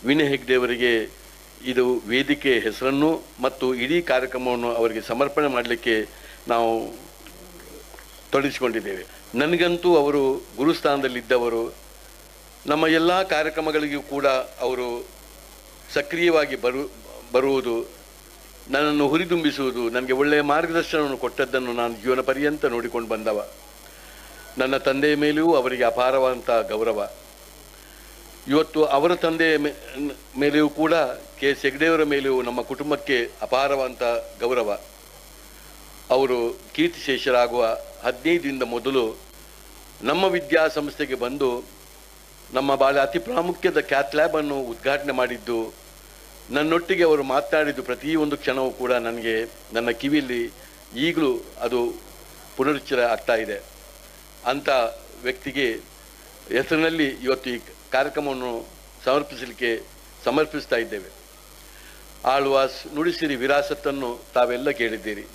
S10: ವಿನಯ್ ಹೆಗ್ಡೆಯವರಿಗೆ ಇದು ವೇದಿಕೆ ಹೆಸರನ್ನು ಮತ್ತು ಇಡೀ ಕಾರ್ಯಕ್ರಮವನ್ನು ಅವರಿಗೆ ಸಮರ್ಪಣೆ ಮಾಡಲಿಕ್ಕೆ ನಾವು ತೊಡಗಿಸಿಕೊಂಡಿದ್ದೇವೆ. ನನಗಂತೂ ಅವರು ಗುರುಸ್ಥಾನದಲ್ಲಿದ್ದವರು. ನಮ್ಮ ಎಲ್ಲ ಕಾರ್ಯಕ್ರಮಗಳಿಗೂ ಕೂಡ ಅವರು ಸಕ್ರಿಯವಾಗಿ ಬರುವುದು, ನನ್ನನ್ನು ಹುರಿದುಂಬಿಸುವುದು, ನನಗೆ ಒಳ್ಳೆಯ ಮಾರ್ಗದರ್ಶನವನ್ನು ಕೊಟ್ಟದ್ದನ್ನು ನಾನು ಜೀವನ ಪರ್ಯಂತ ನೋಡಿಕೊಂಡು ಬಂದವ. ನನ್ನ ತಂದೆಯ ಮೇಲೆಯೂ ಅವರಿಗೆ ಅಪಾರವಾದಂಥ ಗೌರವ. ಇವತ್ತು ಅವರ ತಂದೆಯ ಮೇಲೆಯೂ ಕೂಡ, ಕೆ ಎಸ್ ಹೆಗ್ಡೆಯವರ ಮೇಲೆಯೂ ನಮ್ಮ ಕುಟುಂಬಕ್ಕೆ ಅಪಾರವಾದಂಥ ಗೌರವ. ಅವರು ಕೀರ್ತಿಶೇಷರಾಗುವ 15 ದಿನದ ಮೊದಲು ನಮ್ಮ ವಿದ್ಯಾಸಂಸ್ಥೆಗೆ ಬಂದು ನಮ್ಮ ಬಾಳ ಅತಿ ಪ್ರಾಮುಖ್ಯದ ಕ್ಯಾತ್ ಲ್ಯಾಬನ್ನು ಉದ್ಘಾಟನೆ ಮಾಡಿದ್ದು, ನನ್ನೊಟ್ಟಿಗೆ ಅವರು ಮಾತನಾಡಿದ್ದು ಪ್ರತಿಯೊಂದು ಕ್ಷಣವೂ ಕೂಡ ನನಗೆ ನನ್ನ ಕಿವಿಯಲ್ಲಿ ಈಗಲೂ ಅದು ಪುನರುಚ್ಚರ ಆಗ್ತಾ ಇದೆ. ಅಂಥ ವ್ಯಕ್ತಿಗೆ ಹೆಸರಿನಲ್ಲಿ ಇವತ್ತು ಈ ಕಾರ್ಯಕ್ರಮವನ್ನು ಸಮರ್ಪಿಸ್ತಾ ಇದ್ದೇವೆ. ಆಳ್ವಾಸ್ ನುಡಿಸಿರಿ ವಿರಾಸತ್ತನ್ನು ತಾವೆಲ್ಲ ಕೇಳಿದ್ದೀರಿ.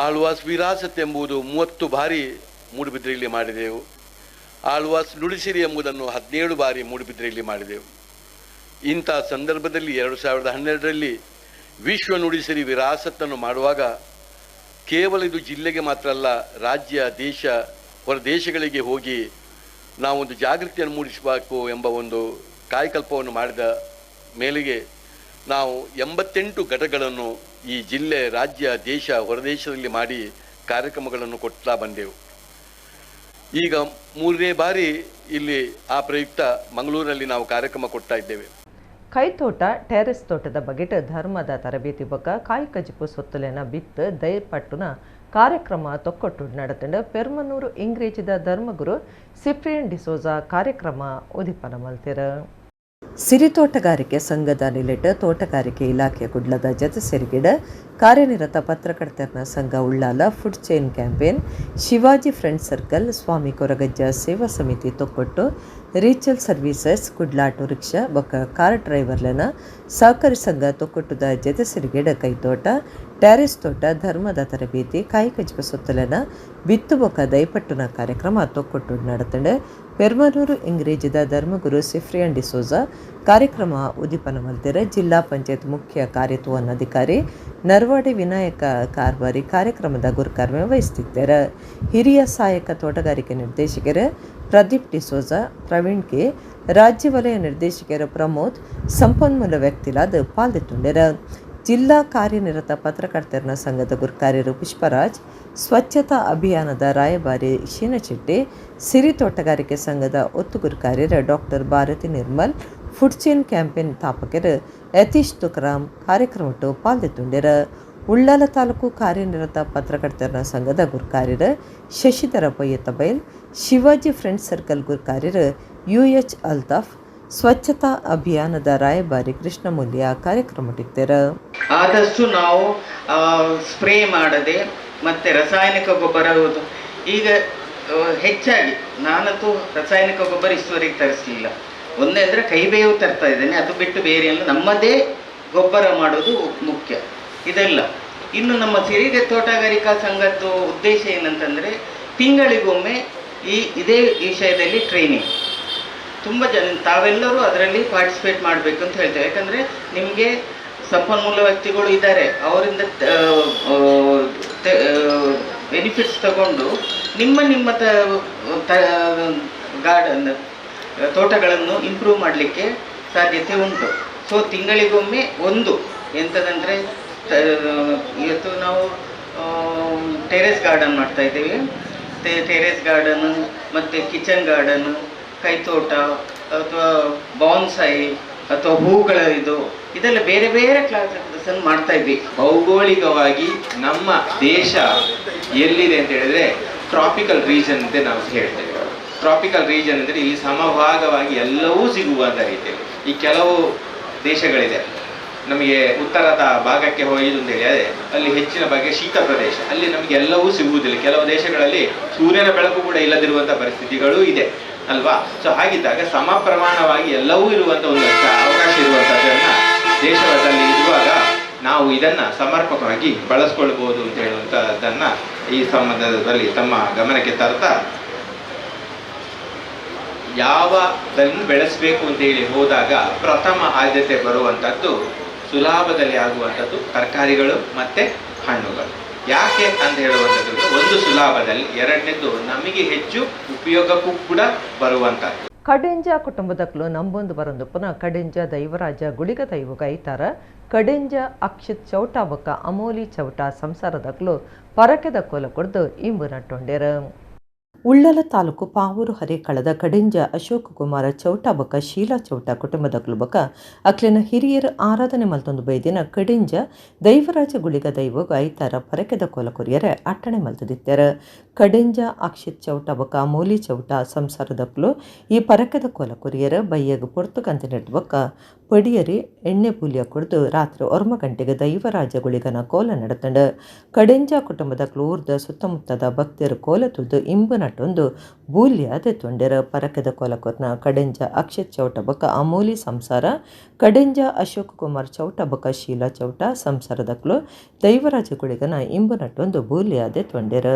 S10: ಆಳ್ವಾಸ್ ವಿರಾಸತ್ ಎಂಬುದು 30 ಬಾರಿ ಮೂಡುಬಿದ್ರೆಯಲ್ಲಿ ಮಾಡಿದೆವು. ಆಳ್ವಾಸ್ ನುಡಿಸಿರಿ ಎಂಬುದನ್ನು 17 ಬಾರಿ ಮೂಡುಬಿದ್ರೆಯಲ್ಲಿ ಮಾಡಿದೆವು. ಇಂಥ ಸಂದರ್ಭದಲ್ಲಿ 2012ರಲ್ಲಿ ವಿಶ್ವ ನುಡಿಸಿರಿ ವಿರಾಸತ್ತನ್ನು ಮಾಡುವಾಗ ಕೇವಲ ಇದು ಜಿಲ್ಲೆಗೆ ಮಾತ್ರ ಅಲ್ಲ, ರಾಜ್ಯ, ದೇಶ, ಹೊರ ದೇಶಗಳಿಗೆ ಹೋಗಿ ನಾವೊಂದು ಜಾಗೃತಿಯನ್ನು ಮೂಡಿಸಬೇಕು ಎಂಬ ಒಂದು ಕಾಯಕಲ್ಪವನ್ನು ಮಾಡಿದ ಮೇಲೆಗೆ ನಾವು 88 ಘಟಗಳನ್ನು ಈ ಜಿಲ್ಲೆ, ರಾಜ್ಯ, ದೇಶ, ಹೊರದೇಶದಲ್ಲಿ ಮಾಡಿ ಕಾರ್ಯಕ್ರಮಗಳನ್ನು ಕೊಡ್ತಾ ಬಂದೆವು. ಈಗ 3ನೇ ಬಾರಿ ಇಲ್ಲಿ ಆ ಪ್ರಯುಕ್ತ ಮಂಗಳೂರಿನಲ್ಲಿ ನಾವು ಕಾರ್ಯಕ್ರಮ ಕೊಡ್ತಾ ಇದ್ದೇವೆ.
S1: ಕೈತೋಟ, ಟೆರೆಸ್ ತೋಟದ ಬಗೆಟ ಧರ್ಮದ ತರಬೇತಿ ಬೊಕ್ಕ ಕಾಯಿಕಜಿಪು ಸೊತ್ತಲೆನ ಬಿತ್ತು ದೈರ್ಪಟ್ಟುನ ಕಾರ್ಯಕ್ರಮ ತೊಕ್ಕೊಟ್ಟು ನಡೆತಂಡ ಪೆರ್ಮನೂರು ಇಂಗ್ರೇಜಿದ ಧರ್ಮಗುರು ಸಿಪ್ರಿಯನ್ ಡಿಸೋಜಾ ಕಾರ್ಯಕ್ರಮ ಉದಿಪನ ಮಲ್ತಿರ. ಸಿರಿ ತೋಟಗಾರಿಕೆ ಸಂಘದ ನಿಲೆಟ ತೋಟಗಾರಿಕೆ ಇಲಾಖೆ ಕುಡ್ಲದ ಜತೆ ಸೆರಿಗಿಡ ಕಾರ್ಯನಿರತ ಪತ್ರಕರ್ತರ ಸಂಘ Ullal, food chain campaign, Shivaji friend circle, Swami Koragajja Seva Samiti Thokkottu, Rachel services, Kudla auto rickshaw ಬೊಕ್ಕ ಕಾರ್ ಡ್ರೈವರ್ಲೆನ ಸಹಕಾರಿ ಸಂಘ ತೊಕ್ಕೊಟ್ಟುದ ಜತೆಸಿರಿಗೆಡ ಕೈತೋಟ, ಟ್ಯಾರಿಸ್ ತೋಟ, ಧರ್ಮದ ತರಬೇತಿ, ಕಾಯಿಕಜ್ಪ ಸೊತ್ತಲೆನ ಬಿತ್ತು ಬೊಕ್ಕ ದೈಪಟ್ಟುನ ಕಾರ್ಯಕ್ರಮ ತೊಕ್ಕೊಟ್ಟು ನಡತಂಡೆ. ಪೆರ್ಮನೂರು ಇಂಗ್ರೇಜಿದ ಧರ್ಮಗುರು ಸಿಫ್ರಿಯನ್ ಡಿಸೋಜಾ ಕಾರ್ಯಕ್ರಮ ಉದ್ದೀಪನ ಮಲ್ತೆರೆ. ಜಿಲ್ಲಾ ಪಂಚಾಯತ್ ಮುಖ್ಯ ಕಾರ್ಯತ್ವನ್ನಾಧಿಕಾರಿ ನರ್ವಾಡಿ ವಿನಾಯಕ ಕಾರ್ಬಾರಿ ಕಾರ್ಯಕ್ರಮದ ಗುರುಕರ್ಮೆ ವಹಿಸುತ್ತಿದ್ದಾರೆ. ಹಿರಿಯ ಸಹಾಯಕ ತೋಟಗಾರಿಕೆ ನಿರ್ದೇಶಕರು ಪ್ರದೀಪ್ ಡಿಸೋಜಾ, ಪ್ರವೀಣ್ ಕೆ, ರಾಜ್ಯ ವಲಯ ನಿರ್ದೇಶಕರು ಪ್ರಮೋದ್ ಸಂಪನ್ಮೂಲ ವ್ಯಕ್ತಿಲಾದ ಪಾಲ್ದಿತ್ತುಂಡೆರ. ಜಿಲ್ಲಾ ಕಾರ್ಯನಿರತ ಪತ್ರಕರ್ತರ ಸಂಘದ ಗುರುಕಾರ್ಯರು ಪುಷ್ಪರಾಜ್, ಸ್ವಚ್ಛತಾ ಅಭಿಯಾನದ ರಾಯಭಾರಿ ಶೀನಶೆಟ್ಟಿ, ಸಿರಿ ತೋಟಗಾರಿಕೆ ಸಂಘದ ಒತ್ತು ಗುರುಕಾರ್ಯರು doctor Bharathi Nirmal, food chain campaign ಸ್ಥಾಪಕರು ಯತೀಶ್ ತುಕರಾಮ್ ಕಾರ್ಯಕ್ರಮಟ್ಟು ಪಾಲ್ದಿತ್ತುಂಡೆರ. ಉಳ್ಳಾಲ ತಾಲೂಕು ಕಾರ್ಯನಿರತ ಪತ್ರಕರ್ತರ ಸಂಘದ ಗುರುಕಾರ್ಯರು ಶಶಿಧರ ಪೊಯ್ಯತಬೈಲ್, ಶಿವಾಜಿ ಫ್ರೆಂಡ್ ಸರ್ಕಲ್ ಗುರುಕಾರ್ಯರು ಯುಎಚ್ ಅಲ್ತಾಫ್, ಸ್ವಚ್ಛತಾ ಅಭಿಯಾನದ ರಾಯಭಾರಿ ಕೃಷ್ಣಮೂಲ್ಯ ಕಾರ್ಯಕ್ರಮಟ್ಟಿದ್ದರು.
S11: ಆದಷ್ಟು ನಾವು ಸ್ಪ್ರೇ ಮಾಡದೆ ಮತ್ತು ರಾಸಾಯನಿಕ ಗೊಬ್ಬರ ಈಗ ಹೆಚ್ಚಾಗಿ ನಾನಂತೂ ರಾಸಾಯನಿಕ ಗೊಬ್ಬರ ಇಷ್ಟುವರೆಗೆ ತರಿಸಲಿಲ್ಲ. ಒಂದೇ ಅಂದರೆ ಕೈಬೇವು ತರ್ತಾ ಇದ್ದೇನೆ, ಅದು ಬಿಟ್ಟು ಬೇರೆ ಎಲ್ಲ ನಮ್ಮದೇ ಗೊಬ್ಬರ ಮಾಡೋದು ಮುಖ್ಯ. ಇದೆಲ್ಲ ಇನ್ನು ನಮ್ಮ ಸಿರಿಗೆ ತೋಟಗಾರಿಕಾ ಸಂಘದ್ದು ಉದ್ದೇಶ ಏನಂತಂದರೆ ತಿಂಗಳಿಗೊಮ್ಮೆ ಇದೇ ವಿಷಯದಲ್ಲಿ ಟ್ರೈನಿಂಗ್, ತುಂಬ ಜನ ತಾವೆಲ್ಲರೂ ಅದರಲ್ಲಿ ಪಾರ್ಟಿಸಿಪೇಟ್ ಮಾಡಬೇಕು ಅಂತ ಹೇಳ್ತೇವೆ. ಯಾಕಂದರೆ ನಿಮಗೆ ಸಂಪನ್ಮೂಲ ವ್ಯಕ್ತಿಗಳು ಇದ್ದಾರೆ, ಅವರಿಂದ ಬೆನಿಫಿಟ್ಸ್ ತಗೊಂಡು ನಿಮ್ಮ ನಿಮ್ಮ ಗಾರ್ಡನ್ ತೋಟಗಳನ್ನು ಇಂಪ್ರೂವ್ ಮಾಡಲಿಕ್ಕೆ ಸಾಧ್ಯತೆ ಉಂಟು. ಸೊ ತಿಂಗಳಿಗೊಮ್ಮೆ ಒಂದು ಎಂಥದಂದರೆ ಇವತ್ತು ನಾವು ಟೆರೆಸ್ ಗಾರ್ಡನ್ ಮಾಡ್ತಾ ಇದ್ದೀವಿ. ಟೆರೆಸ್ ಗಾರ್ಡನ್ ಮತ್ತು ಕಿಚನ್ ಗಾರ್ಡನ್, ಕೈತೋಟ ಅಥವಾ ಬಾನ್ಸಾಯಿ ಅಥವಾ ಹೂಗಳ ಇದೆಲ್ಲ ಬೇರೆ ಬೇರೆ ಕ್ಲಾಸಸ್ ಮಾಡ್ತಾ ಇದ್ವಿ.
S12: ಭೌಗೋಳಿಕವಾಗಿ ನಮ್ಮ ದೇಶ ಎಲ್ಲಿದೆ ಅಂತ ಹೇಳಿದ್ರೆ ಟ್ರಾಪಿಕಲ್ ರೀಜನ್ ಅಂತ ನಾವು ಹೇಳ್ತೇವೆ. ಟ್ರಾಪಿಕಲ್ ರೀಜನ್ ಅಂದರೆ ಇಲ್ಲಿ ಸಮಭಾಗವಾಗಿ ಎಲ್ಲವೂ ಸಿಗುವಂಥ ರೀತಿಯಲ್ಲಿ. ಈ ಕೆಲವು ದೇಶಗಳಿದೆ ನಮಗೆ ಉತ್ತರದ ಭಾಗಕ್ಕೆ ಹೋಯಿತು ಅಂತ ಹೇಳಿ, ಅದೇ ಅಲ್ಲಿ ಹೆಚ್ಚಿನ ಭಾಗ ಶೀತ ಪ್ರದೇಶ, ಅಲ್ಲಿ ನಮಗೆ ಎಲ್ಲವೂ ಸಿಗುವುದಿಲ್ಲ. ಕೆಲವು ದೇಶಗಳಲ್ಲಿ ಸೂರ್ಯನ ಬೆಳಕು ಕೂಡ ಇಲ್ಲದಿರುವಂಥ ಪರಿಸ್ಥಿತಿಗಳೂ ಇದೆ ಅಲ್ವಾ. ಸೊ ಹಾಗಿದ್ದಾಗ ಸಮ ಪ್ರಮಾಣವಾಗಿ ಎಲ್ಲವೂ ಇರುವಂಥ ಒಂದು ಅವಕಾಶ ಇರುವಂಥದ್ದನ್ನು ದೇಶದಲ್ಲಿ ಇರುವಾಗ ನಾವು ಇದನ್ನು ಸಮರ್ಪಕವಾಗಿ ಬಳಸ್ಕೊಳ್ಬೋದು ಅಂತ ಹೇಳುವಂಥದ್ದನ್ನು ಈ ಸಂಬಂಧದಲ್ಲಿ ತಮ್ಮ ಗಮನಕ್ಕೆ ತರ್ತಾ, ಯಾವದನ್ನು ಬೆಳೆಸಬೇಕು ಅಂತ ಹೇಳಿ ಹೋದಾಗ ಪ್ರಥಮ ಆದ್ಯತೆ ಬರುವಂಥದ್ದು ಸುಲಭದಲ್ಲಿ ಆಗುವಂಥದ್ದು ತರಕಾರಿಗಳು ಮತ್ತು ಹಣ್ಣುಗಳು. ಯಾಕೆ ಅಂತ ಹೇಳುವಂಥದ್ದು ಒಂದು ಸುಲಭದಲ್ಲಿ, ಎರಡನೇದು ನಮಗೆ ಹೆಚ್ಚು ಉಪಯೋಗಕ್ಕೂ ಕೂಡ ಬರುವಂಥದ್ದು.
S1: ಕಡೆಂಜ ಕುಟುಂಬದಕ್ಲು ನಂಬೊಂದು ಬರೊಂದು ಪುನಃ ಕಡೆಂಜ ದೈವರಾಜ ಗುಳಿಗ ದೈವಗ ಐತಾರ ಕಡೆಂಜ ಅಕ್ಷಿತ್ ಚೌಟ ಬೊಕ್ಕ ಅಮೋಲಿ ಚೌಟ ಸಂಸಾರದಕ್ಲು ಪರಕೆದ ಕೋಲ ಕೊಡ್ದು ಇಂಬು ನಟ್ಟೊಂಡೆರ. ಉಳ್ಳಲ ತಾಲೂಕು ಪಾವೂರು ಹರೇಕಳದ ಕಡೆಂಜ ಅಶೋಕ್ ಕುಮಾರ ಚೌಟ ಬೊಕ್ಕ ಶೀಲಾ ಚೌಟ ಕುಟುಂಬದಕ್ಲು ಬೊಕ್ಕ ಅಕ್ಲಿನ ಹಿರಿಯರು ಆರಾಧನೆ ಮಲ್ತೊಂದು ಬೈದಿನ ಕಡೆಂಜ ದೈವರಾಜ ಗುಳಿಗ ದೈವಗ ಐತಾರ ಪರಕೆದ ಕೋಲ ಕೊರಿಯರೆ ಅಟ್ಟಣೆ ಮಲ್ತದಿತ್ತರ. ಕಡೆಂಜ ಅಕ್ಷಿತ್ ಚೌಟ ಬೊಕ್ಕ ಅಮೋಲಿ ಚೌಟ ಸಂಸಾರದಕ್ಲು ಈ ಪರಕೆದ ಕೋಲ ಕೊರಿಯರ ಬಯ್ಯಗ ಪೊರ್ತುಕಂತ ನೆಟ್ಟು ಬೊಕ್ಕ ಪಡಿಯರಿ ಎಣ್ಣೆ ಪೂಲಿಯ ಕುಡಿದು ರಾತ್ರಿ 1 ಗಂಟೆಗೆ ದೈವರಾಜ ಗುಳಿಗನ ಕೋಲ ನಡತಂಡ. ಕಡೆಂಜ ಕುಟುಂಬದ ಕ್ಲೂರ್ದ ಸುತ್ತಮುತ್ತದ ಭಕ್ತರು ಕೋಲ ತುಳಿದು ಇಂಬು ನಟ್ಟೊಂದು ಬೂಲ್ಯ ದೆತ್ತೊಂಡೆರ. ಪರಕೆದ ಕೋಲಕೊರ್ನ ಕಡೆಂಜ ಅಕ್ಷತ್ ಚೌಟ ಬೊಕ್ಕ ಅಮೂಲಿ ಸಂಸಾರ, ಕಡೆಂಜ ಅಶೋಕ್ ಕುಮಾರ್ ಚೌಟ ಬೊಕ್ಕ ಶೀಲಾ ಚೌಟ ಸಂಸಾರದಕ್ಲು ದೈವರಾಜ ಗುಳಿಗನ ಇಂಬು ನಟ್ಟೊಂದು ಬೂಲ್ಯ ದೆತ್ತೊಂಡೆರ.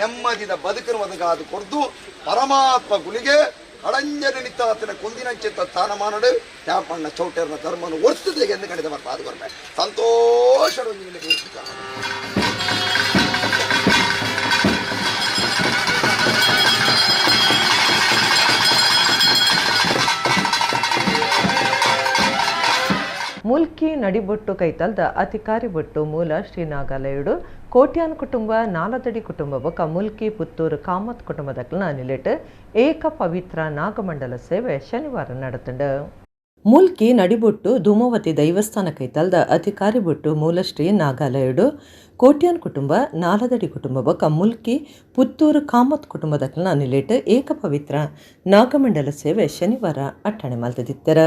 S13: ನೆಮ್ಮದಿದ ಬದುಕನ್ನು ಒದಗಾದು ಕೊಡ್ದು ಪರಮಾತ್ಮ ಗುಳಿಗೆ ಅಡಂಜನ ನಿತ್ತಾತನ ಕುಂದಿನಂಚಿತ್ತ ಸ್ಥಾನಮಾನಡು ತ್ಯಾಪಣ್ಣ ಚೌಟರ್ನ ಧರ್ಮನು ಒರ್ತದೆ ಎಂದು ಕಣಿದ ಬರ್ತಾ ಅದು ಬರ್ಬೇಕು ಸಂತೋಷ.
S1: ಮುಲ್ಕಿ ನಡಿಬೊಟ್ಟು ಕೈತಲ್ದ ಅತಿಕಾರಿಬೊಟ್ಟು ಮೂಲ ಶ್ರೀನಾಗಾಲಯುಡು ಕೋಟ್ಯಾನ್ ಕುಟುಂಬ ನಾಲದಡಿ ಕುಟುಂಬ ಬೊಕ ಮುಲ್ಕಿ ಪುತ್ತೂರು ಕಾಮತ್ ಕುಟುಂಬದಕ್ಲನ ನಿಲೆಟ್ ಏಕ ಪವಿತ್ರ ನಾಗಮಂಡಲ ಸೇವೆ ಶನಿವಾರ ನಡೆತುಂಡು. ಮುಲ್ಕಿ ನಡಿಬೊಟ್ಟು ಧೂಮವತಿ ದೈವಸ್ಥಾನ ಕೈತಲ್ದ ಅಧಿಕಾರಿಬೊಟ್ಟು ಮೂಲಶ್ರೀ ನಾಗಾಲಯುಡು ಕೋಟ್ಯಾನ್ ಕುಟುಂಬ ನಾಲದಡಿ ಕುಟುಂಬ ಬೊಕ ಮುಲ್ಕಿ ಪುತ್ತೂರು ಕಾಮತ್ ಕುಟುಂಬದಕ್ಲನ ನಿಲೆಟ್ ಏಕ ಪವಿತ್ರ ನಾಗಮಂಡಲ ಸೇವೆ ಶನಿವಾರ ಅಟ್ಟಣೆ ಮಲ್ತದಿತ್ತರ.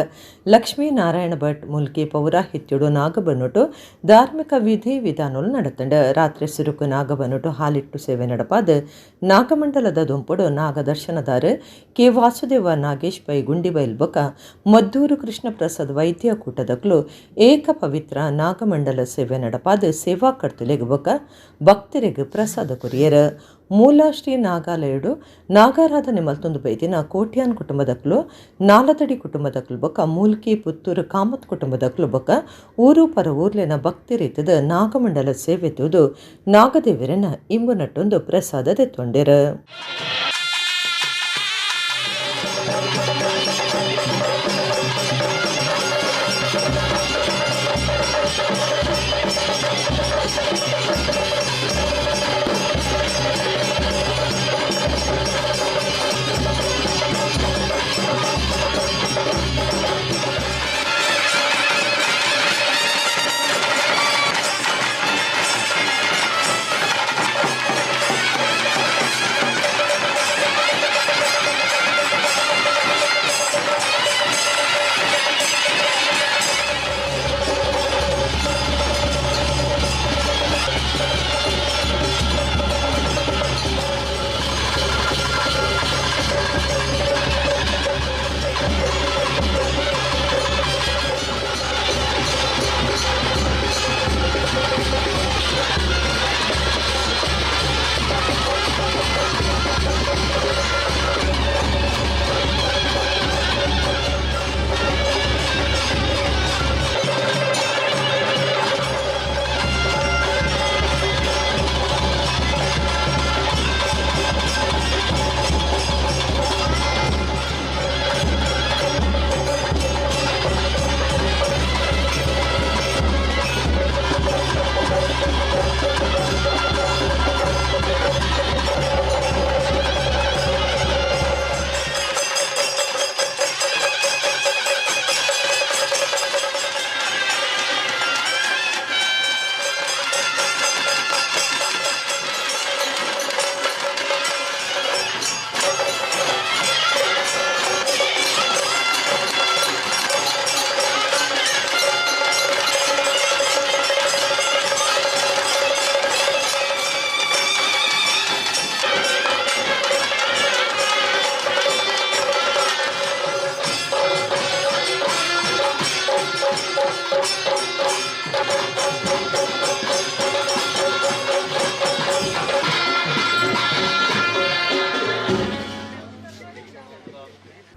S1: ಲಕ್ಷ್ಮೀ ನಾರಾಯಣ ಭಟ್ ಮುಲ್ಕಿ ಪೌರಾಹಿತ್ಯುಡು ನಾಗಬನ್ನುಟು ಧಾರ್ಮಿಕ ವಿಧಿ ವಿಧಾನಗಳು ನಡತಂಡ. ರಾತ್ರಿ ಸುರುಕು ನಾಗಬನ್ನುಟು ಹಾಲಿಟ್ಟು ಸೇವೆ ನಡಪಾದ ನಾಗಮಂಡಲದ ದುಂಪುಡು ನಾಗದರ್ಶನದಾರ ಕೆ ವಾಸುದೇವ ನಾಗೇಶ್ ಪೈ ಗುಂಡಿಬೈಲ್ ಬೊಕ ಮದ್ದೂರು ಕೃಷ್ಣ ಪ್ರಸಾದ್ ವೈದ್ಯ ಕೂಟದಕ್ಲು ಏಕ ಪವಿತ್ರ ನಾಗಮಂಡಲ ಸೇವೆ ನಡಪಾದ ಸೇವಾ ಕರ್ತುಲೆಗ್ ಬೊಕ ಭಕ್ತರಿಗೆ ಪ್ರಸಾದ ಕೊರಿಯರ. ಮೂಲ ಶ್ರೀ ನಾಗಾಲಯುಡು ನಾಗಾರಾಧನೆ ಮಲ್ತೊಂದು ಬೈದಿನ ಕೋಟ್ಯಾನ್ ಕುಟುಂಬದಕ್ಲು ನಾಲದಡಿ ಕುಟುಂಬದಕ್ಲು ಬೊಕ ಮೂಲ್ಕಿ ಪುತ್ತೂರು ಕಾಮತ್ ಕುಟುಂಬದಕ್ಲು ಬೊಕ ಊರು ಪರ ಊರ್ಲೆನ ಭಕ್ತಿ ರೀತಿದ ನಾಗಮಂಡಲ ಸೇವೆ ತೂದು ನಾಗದೇವರನ್ನ ಇಂಬು ನಟ್ಟೊಂದು ಪ್ರಸಾದ ದೆತ್ತೊಂಡೆರ.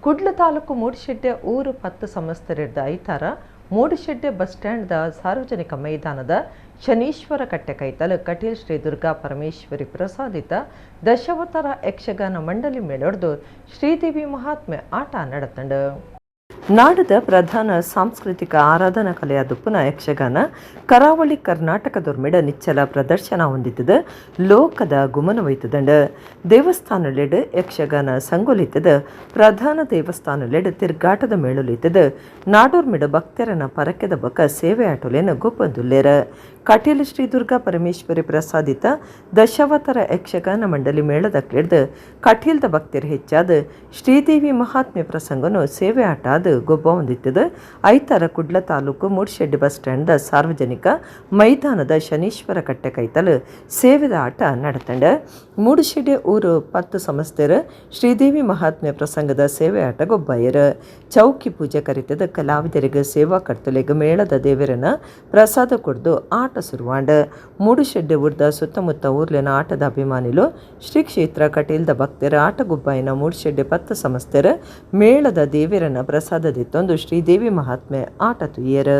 S1: ಕುಡ್ಲ ತಾಲೂಕು ಮೂಡುಶೆಡ್ಡೆ ಊರು 10 ಸಂಸ್ಥೆರಿದ್ದ ಐತಾರ ಮೂಡುಶೆಡ್ಡೆ ಬಸ್ ಸ್ಟ್ಯಾಂಡ್ದ ಸಾರ್ವಜನಿಕ ಮೈದಾನದ ಶನೀಶ್ವರ ಕಟ್ಟೆ ಕೈತಲು ಕಟೀಲ್ ಶ್ರೀ ದುರ್ಗಾ ಪರಮೇಶ್ವರಿ ಪ್ರಸಾದಿತ ದಶಾವತಾರ ಯಕ್ಷಗಾನ ಮಂಡಳಿ ಮೇಳೊಡ್ದು ಶ್ರೀದೇವಿ ಮಹಾತ್ಮೆ ಆಟ ನಡತಂಡು. ನಾಡದ ಪ್ರಧಾನ ಸಾಂಸ್ಕೃತಿಕ ಆರಾಧನಾ ಕಲೆಯ ದುಪ್ಪುನ ಯಕ್ಷಗಾನ ಕರಾವಳಿ ಕರ್ನಾಟಕದೊರ್ಮಿಡ ನಿಚ್ಚಲ ಪ್ರದರ್ಶನ ಹೊಂದಿದ್ದದ ಲೋಕದ ಗುಮನವೈತದಂಡ. ದೇವಸ್ಥಾನಲೆಡ್ ಯಕ್ಷಗಾನ ಸಂಗೊಲಿತದ ಪ್ರಧಾನ ದೇವಸ್ಥಾನಲೆಡ್ ತಿರ್ಗಾಟದ ಮೇಳುಲಿತದ ನಾಡೋರ್ಮಿಡ ಭಕ್ತರನ ಪರಕೆದ ಬಕ ಸೇವೆ ಆಟೋಲೇನ ಗೊಬ್ಬಂದುಲ್ಲೇರ. ಕಟೀಲು ಶ್ರೀ ದುರ್ಗಾ ಪರಮೇಶ್ವರಿ ಪ್ರಸಾದಿತ ದಶಾವತಾರ ಯಕ್ಷಗಾನ ಮಂಡಳಿ ಮೇಳದಕ್ಲೆಡ್ದು ಕಟೀಲ್ದ ಭಕ್ತರು ಹೆಚ್ಚಾದ ಶ್ರೀದೇವಿ ಮಹಾತ್ಮೆ ಪ್ರಸಂಗನು ಸೇವೆ ಆಟ ಅದು ಗೊಬ್ಬ ಹೊಂದಿತ್ತದ. ಐತಾರ ಕುಡ್ಲ ತಾಲೂಕು ಮೂಡ್ಶೆಡ್ಡಿ ಬಸ್ ಸ್ಟ್ಯಾಂಡ್ದ ಸಾರ್ವಜನಿಕ ಮೈದಾನದ ಶನೀಶ್ವರ ಕಟ್ಟೆ ಕೈತಲು ಸೇವೆದ ಆಟ ನಡತಂಡ. ಮೂಡುಶೆಡ್ಡೆ ಊರು 10 ಸಂಸ್ಥೆರ ಶ್ರೀದೇವಿ ಮಹಾತ್ಮೆ ಪ್ರಸಂಗದ ಸೇವೆ ಆಟ ಗೊಬ್ಬಾಯರ. ಚೌಕಿ ಪೂಜೆ ಕರಿತದ ಕಲಾವಿದರಿಗೆ ಸೇವಾ ಕರ್ತಲೆಗೆ ಮೇಳದ ದೇವರನ್ನ ಪ್ರಸಾದ ಕೊಡ್ದು ಆಟ ಆಟ ಸುರುವಾಂಡ್. ಮೂಡುಶೆಡ್ಡೆ ಊರ್ದ ಸುತ್ತಮುತ್ತ ಊರ್ಲೆನ ಆಟದ ಅಭಿಮಾನಿಲು ಶ್ರೀ ಕ್ಷೇತ್ರ ಕಟೀಲ್ದ ಭಕ್ತೆರ್ ಆಟಗುಬ್ಬಾಯಿನ ಮೂಡುಶೆಡ್ಡೆ ಪತ್ತ ಸಮಸ್ತೆರ್ ಮೇಳದ ದೇವೆರನ ಪ್ರಸಾದ ದಿತ್ತೊಂದು ಶ್ರೀದೇವಿ ಮಹಾತ್ಮೆ ಆಟ ತುಯ್ಯೆರ್.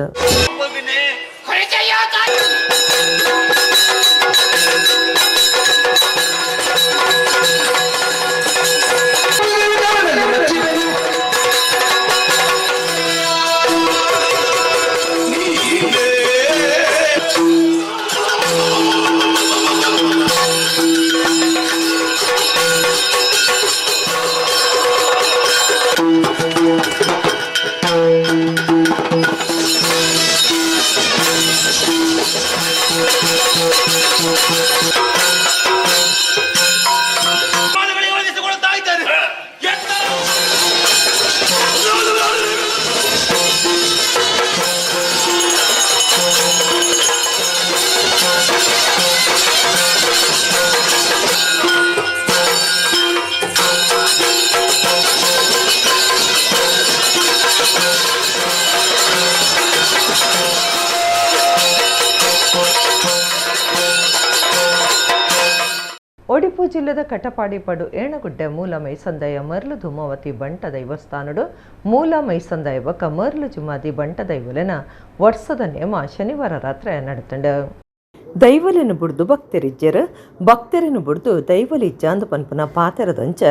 S1: ಒಡಿಪು ಜಿಲ್ಲೆದ ಕಟಪಾಡಿ ಪಡು ಏಣಗುಡ್ಡೆ ಮೂಲ ಮೈಸಂದಯ ಮರ್ಲು ಧೂಮಾವತಿ ಬಂಟ ದೈವಸ್ಥಾನಡು ಮೂಲ ಮೈಸಂದಯ ಬೊಕ್ಕ ಮರ್ಲು ಜುಮಾದಿ ಬಂಟ ದೈವಲೆನ ವರ್ಷದ ನೇಮ ಶನಿವಾರ ರಾತ್ರಿ ನಡೆತಂಡು. ದೈವಲೆನು ಬುಡ್ದು ಭಕ್ತರಿಜ್ಜರು ಭಕ್ತರನ್ನು ಬುಡ್ದು ದೈವಲಿಜ್ಜಾಂದು ಪನ್ಪುನ ಪಾತೆರದಂಚ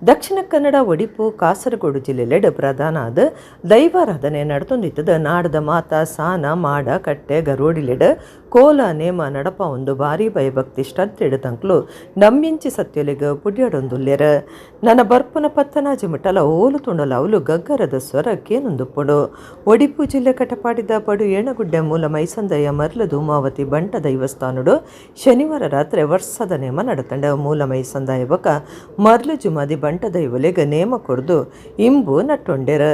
S1: ದಕ್ಷಿಣ ಕನ್ನಡ ಒಡಿಪು ಕಾಸರಗೋಡು ಜಿಲ್ಲೆಲೆಡ್ ಪ್ರಧಾನ ಆದ್ ದೈವಾರಾಧನೆ ನಡತೊಂದಿತ್ತದ. ನಾಡದ ಮಾತ ಸಾನ ಮಾಡ ಕಟ್ಟೆ ಗರೋಡಿಲೆಡ್ ಕೋಲ ನೇಮ ನಡಪ ಒಂದು ಭಾರಿ ಭಯಭಕ್ತಿ ಶ್ರದ್ಧೆಡ್ ತಂಕ್ಲು ನಮ್ಮಿಂಚಿ ಸತ್ಯಲೆಗ್ ಪುಡ್ಯಾಡೊಂದುಲ್ಲೆರ್. ನನ್ನ ಬರ್ಪುನ ಪತ್ತನಾಜಿ ಮುಟ್ಟಲ ಓಲು ತುಂಡಲ ಅವಲು ಗಗ್ಗರದ ಸ್ವರ ಕೇನೊಂದುಪ್ಪುಂಡು. ಒಡಿಪು ಜಿಲ್ಲೆ ಕಟಪಾಡಿದ ಪಡು ಏಣಗುಡ್ಡೆ ಮೂಲ ಮೈಸಂದಯ ಮರ್ಲು ಧೂಮಾವತಿ ಬಂಟ ದೈವಸ್ಥಾನಡು ಶನಿವಾರ ರಾತ್ರಿ ವರ್ಷದ ನೇಮ ನಡತಂಡ. ಮೂಲ ಮೈಸಂದಾಯ ಬೊಕ್ಕ ಮರ್ಲು ಜುಮಾದಿ ಬಂಟ ದೈವಲೆಗ್ ನೇಮ ಕೊರ್ದು ಇಂಬು ನಟ್ಟೊಂಡೆರ್.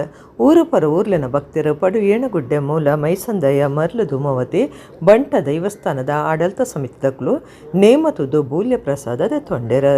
S1: ಊರು ಪರ ಊರ್ಲೆನ ಭಕ್ತರು ಪಡು ಏಣಗುಡ್ಡೆ ಮೂಲ ಮೈಸಂದಯ ಮರ್ಲು ಧೂಮಾವತಿ ಬಂಟ ದೈವಸ್ಥಾನದ ಆಡಳಿತ ಸಮಿತಿದಕ್ಲು ನೇಮ ತುದು ಬೂಲ್ಯ ಪ್ರಸಾದ ದೆತ್ತೊಂಡೆರ್.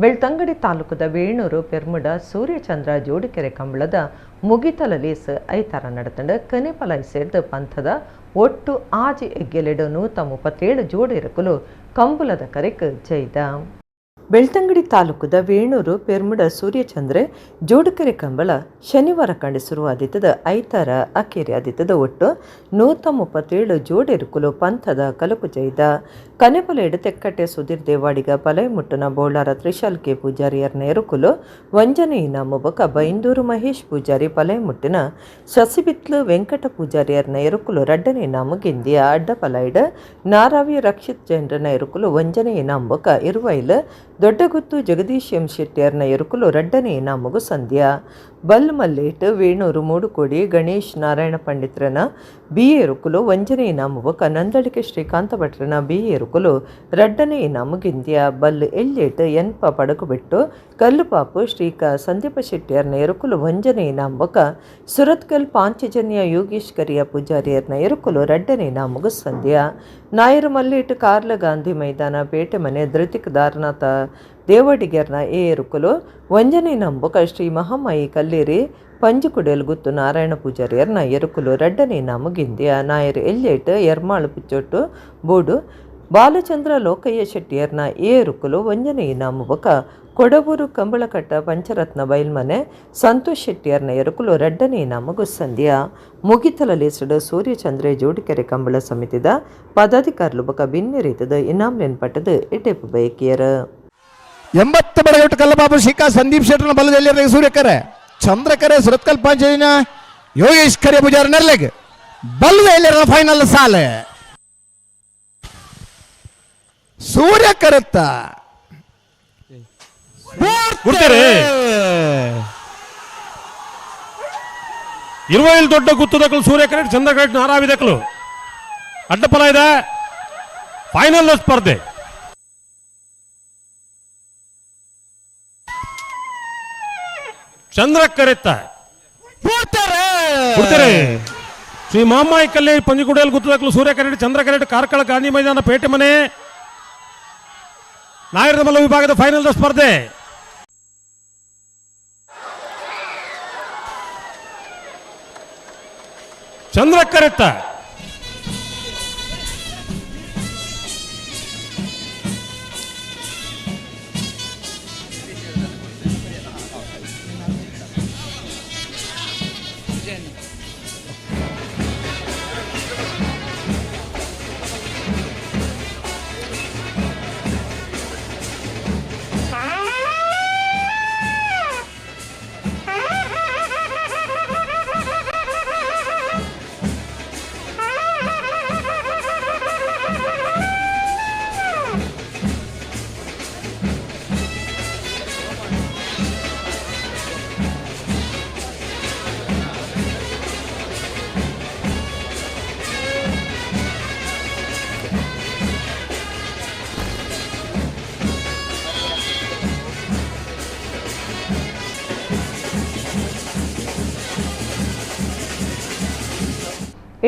S1: ಬೆಳ್ತಂಗಡಿ ತಾಲೂಕದ ವೇಣೂರು ಪೆರ್ಮುಡ ಸೂರ್ಯಚಂದ್ರ ಜೋಡಿಕೆರೆ ಕಂಬಳದ ಮುಗಿತಲಲೇಸ್ ಐತಾರ ನಡತಂಡ ಕನೆಪಲೈ ಸೇರ್ದ ಪಂಥದ ಒಟ್ಟು ಆಜಿ ಎಗ್ಗೆಲೆಡು 137 ಜೋಡಿರಕುಲು ಕಂಬುಲದ ಕರೆಕ್ ಜೈದ. Belthangady ತಾಲೂಕುದ ವೇಣೂರು ಪೆರ್ಮುಡ ಸೂರ್ಯಚಂದ್ರೆ ಜೋಡುಕೆರೆ ಕಂಬಳ ಶನಿವಾರ ಕಂಡು ಶುರುವಾದಿತ್ತದ ಐತಾರ ಅಕೇರಿ ಆದಿತ್ತದ ಒಟ್ಟು 137 ಜೋಡೆರುಕುಲು ಪಂಥದ ಕಲಪು ಜೈದ ಕನೆಪಲೆಡು ತೆಕ್ಕಟ್ಟೆ ಸುಧೀರ್ ದೇವಾಡಿಗ ಪಲಯಮುಟ್ಟನ ಬೋಳಾರ ತ್ರಿಶಾಲ್ ಕೆ ಪೂಜಾರಿಯರ್ನ ಎರುಕುಲು ವಂಜನೆ ಇನಾಮು ಬೊಕ ಬೈಂದೂರು ಮಹೇಶ್ ಪೂಜಾರಿ ಪಲಯಮುಟ್ಟಿನ ಶಶಿಬಿತ್ಲು ವೆಂಕಟ ಪೂಜಾರಿಯರ್ನ ಎರುಕುಲು ರಡ್ಡನೆ ಇನಾಮು ಗಿಂದಿಯ ಅಡ್ಡ ಪಲೈಡ್ ನಾರಾವಿ ರಕ್ಷಿತ್ ಜೈನ್ರನ ಎರುಕುಲು ವಂಜನೆ ಇನಾಮು ಬೊಕ ಇರುವೈಲ್ ದೊಡ್ಡಗುತ್ತು ಜಗದೀಶ್ ಎಂ ಶೆಟ್ಟಿಯರ್ನ ಎರುಕುಲು ರಡ್ಡನೆ ಇನಾಮುಗು ಸಂಧ್ಯಾ ಬಲ್ ಮಲ್ಲೇಟ್ ವೇಣೂರು ಮೂಡುಕೋಡಿ ಗಣೇಶ್ ನಾರಾಯಣ ಪಂಡಿತ್ರನ ಬಿ ಎರುಕುಲು ವಂಜನೆ ಇನಾಮು ಬೊಕ ನಂದಳಿಕೆ ಶ್ರೀಕಾಂತ ಭಟ್ರನ ಬಿ ಎರುಕುಲು ರಡ್ಡನೆ ಇನಾಮು ಗಿಂದಿಯ ಬಲ್ ಎಲ್ಲೇಟ್ ಎನ್ಪ ಪಡಕುಬಿಟ್ಟು ಕಲ್ಲುಪಾಪು ಶ್ರೀಕ ಸಂದೀಪ ಶೆಟ್ಟಿಯರ್ನ ಎರುಕುಲು ವಂಜನೆ ಇನಾಮು ಬೊಕ ಸುರತ್ಕಲ್ ಪಾಂಚಜನ್ಯ ಯೋಗೀಶ್ ಕರಿಯ ಪೂಜಾರಿಯರ್ನ ಎರುಕುಲು ರಡ್ಡನೆ ಇನಾಮುಗು ಸಂಧ್ಯಾ ನಾಯರು ಮಲ್ಲೇಟ್ ಕಾರ್ಲ ಗಾಂಧಿ ಮೈದಾನ ಪೇಟೆ ಮನೆ ಧೃತಿಕ್ ದಾರನಾಥ ದೇವಡಿಗೆರ್ನ ಎ ಎರುಕುಲು ವಂಜನೆ ನಂಬುಕ ಶ್ರೀ ಮಹಾಮಾಯಿ ಕಲ್ಲೇರಿ ಪಂಜುಕುಡೇಲ್ ಗುತ್ತು ನಾರಾಯಣ ಪೂಜಾರಿಯರ್ನ ಎರುಕುಲು ರಡ್ಡನೆ ಇನಾಮು ಗಿಂದಿಯ ನಾಯರ್ ಎಲ್ಲೇಟ್ ಎರ್ಮಾಳು ಪುಚ್ಚೊಟ್ಟು ಬೋಡು ಬಾಲಚಂದ್ರ ಲೋಕಯ್ಯ ಶೆಟ್ಟಿಯರ್ನ ಎ ಎರುಕುಲು ವಂಜನೆ ಇನಾಮು ಬೊಕ ಕೊಡವೂರು ಕಂಬಳಕಟ್ಟ ಪಂಚರತ್ನ ಬೈಲ್ಮನೆ ಸಂತೋಷ್ ಶೆಟ್ಟಿಯರ್ನ ಎರುಕುಲು ರಡ್ಡನೆ ಇನಾಮು ಗುಸ್ಸಂದಿಯ ಮುಗಿತಲ ಸೂರ್ಯಚಂದ್ರೆ ಜೋಡಿಕೆರೆ ಕಂಬಳ ಸಮಿತಿದ ಪದಾಧಿಕಾರಿಲು ಬೊಕ ಭಿನ್ನ ರೀತಿದ ಇನಾಮ್ಲೆನ್ ಪಟ್ಟದ ಇಟೇಪು ಬಯಕಿಯರ್.
S14: 80 ಬಡಗಟ್ಟು ಕಲ್ಲಬಾಬು ಶಿಖಾ ಸಂದೀಪ್ ಶೆಟ್ಟರ್ನ ಬಲದಲ್ಲಿ ಸೂರ್ಯಕರೆ ಚಂದ್ರಕರೆ ಸುರತ್ಕಲ್ ಪಂಚನ ಯೋಗೇಶ್ ಕರೆ ಪೂಜಾರಿ ನೆರ್ಲೆಗ್ ಬಲದ ಫೈನಲ್ ಸಾಲೆ ಸೂರ್ಯ ಕರೆತ್ತ
S15: ಗುರ್ತಾರೆ ಇರುವೈಲ್ ದೊಡ್ಡ ಗುತ್ತದಕ್ಕಲು ಸೂರ್ಯಕರೆ ಚಂದ್ರಕರೆ ನಾರಾವಿದಕ್ಕಲು ಅಡ್ಡಫಲ ಇದೆ ಫೈನಲ್ ಸ್ಪರ್ಧೆ. ಚಂದ್ರ ಕರೆತ್ತ ಬಿಡ್ತಾರೆ ಶ್ರೀ ಮಾಮಾಯಿ ಕಲ್ಲಿ ಪಂಜಿಗುಡಿಯಲ್ಲಿ ಗುತ್ತದಕ್ಕಲು ಸೂರ್ಯ ಕರೆಟ್ ಚಂದ್ರ ಕರೆಟ್ ಕಾರ್ಕಳ ಗಾಂಧಿ ಮೈದಾನ ಪೇಟೆ ಮನೆ ನಾಯರಮಲ್ಲ ವಿಭಾಗದ ಫೈನಲ್ ಸ್ಪರ್ಧೆ. ಚಂದ್ರ ಕರೆತ್ತ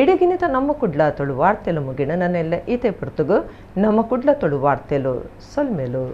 S1: ಇಡಗಿನಿತ ನಮ್ಮ ಕುಡ್ಲ ತುಳು ವಾರ್ತೆಲು ಮುಗಿಣ ನನ್ನೆಲ್ಲ ಈತೆ ಪುರ್ತುಗು ನಮ್ಮ ಕುಡ್ಲ ತುಳು ವಾರ್ತೆಲು ಸೊಲ್ಮೇಲು.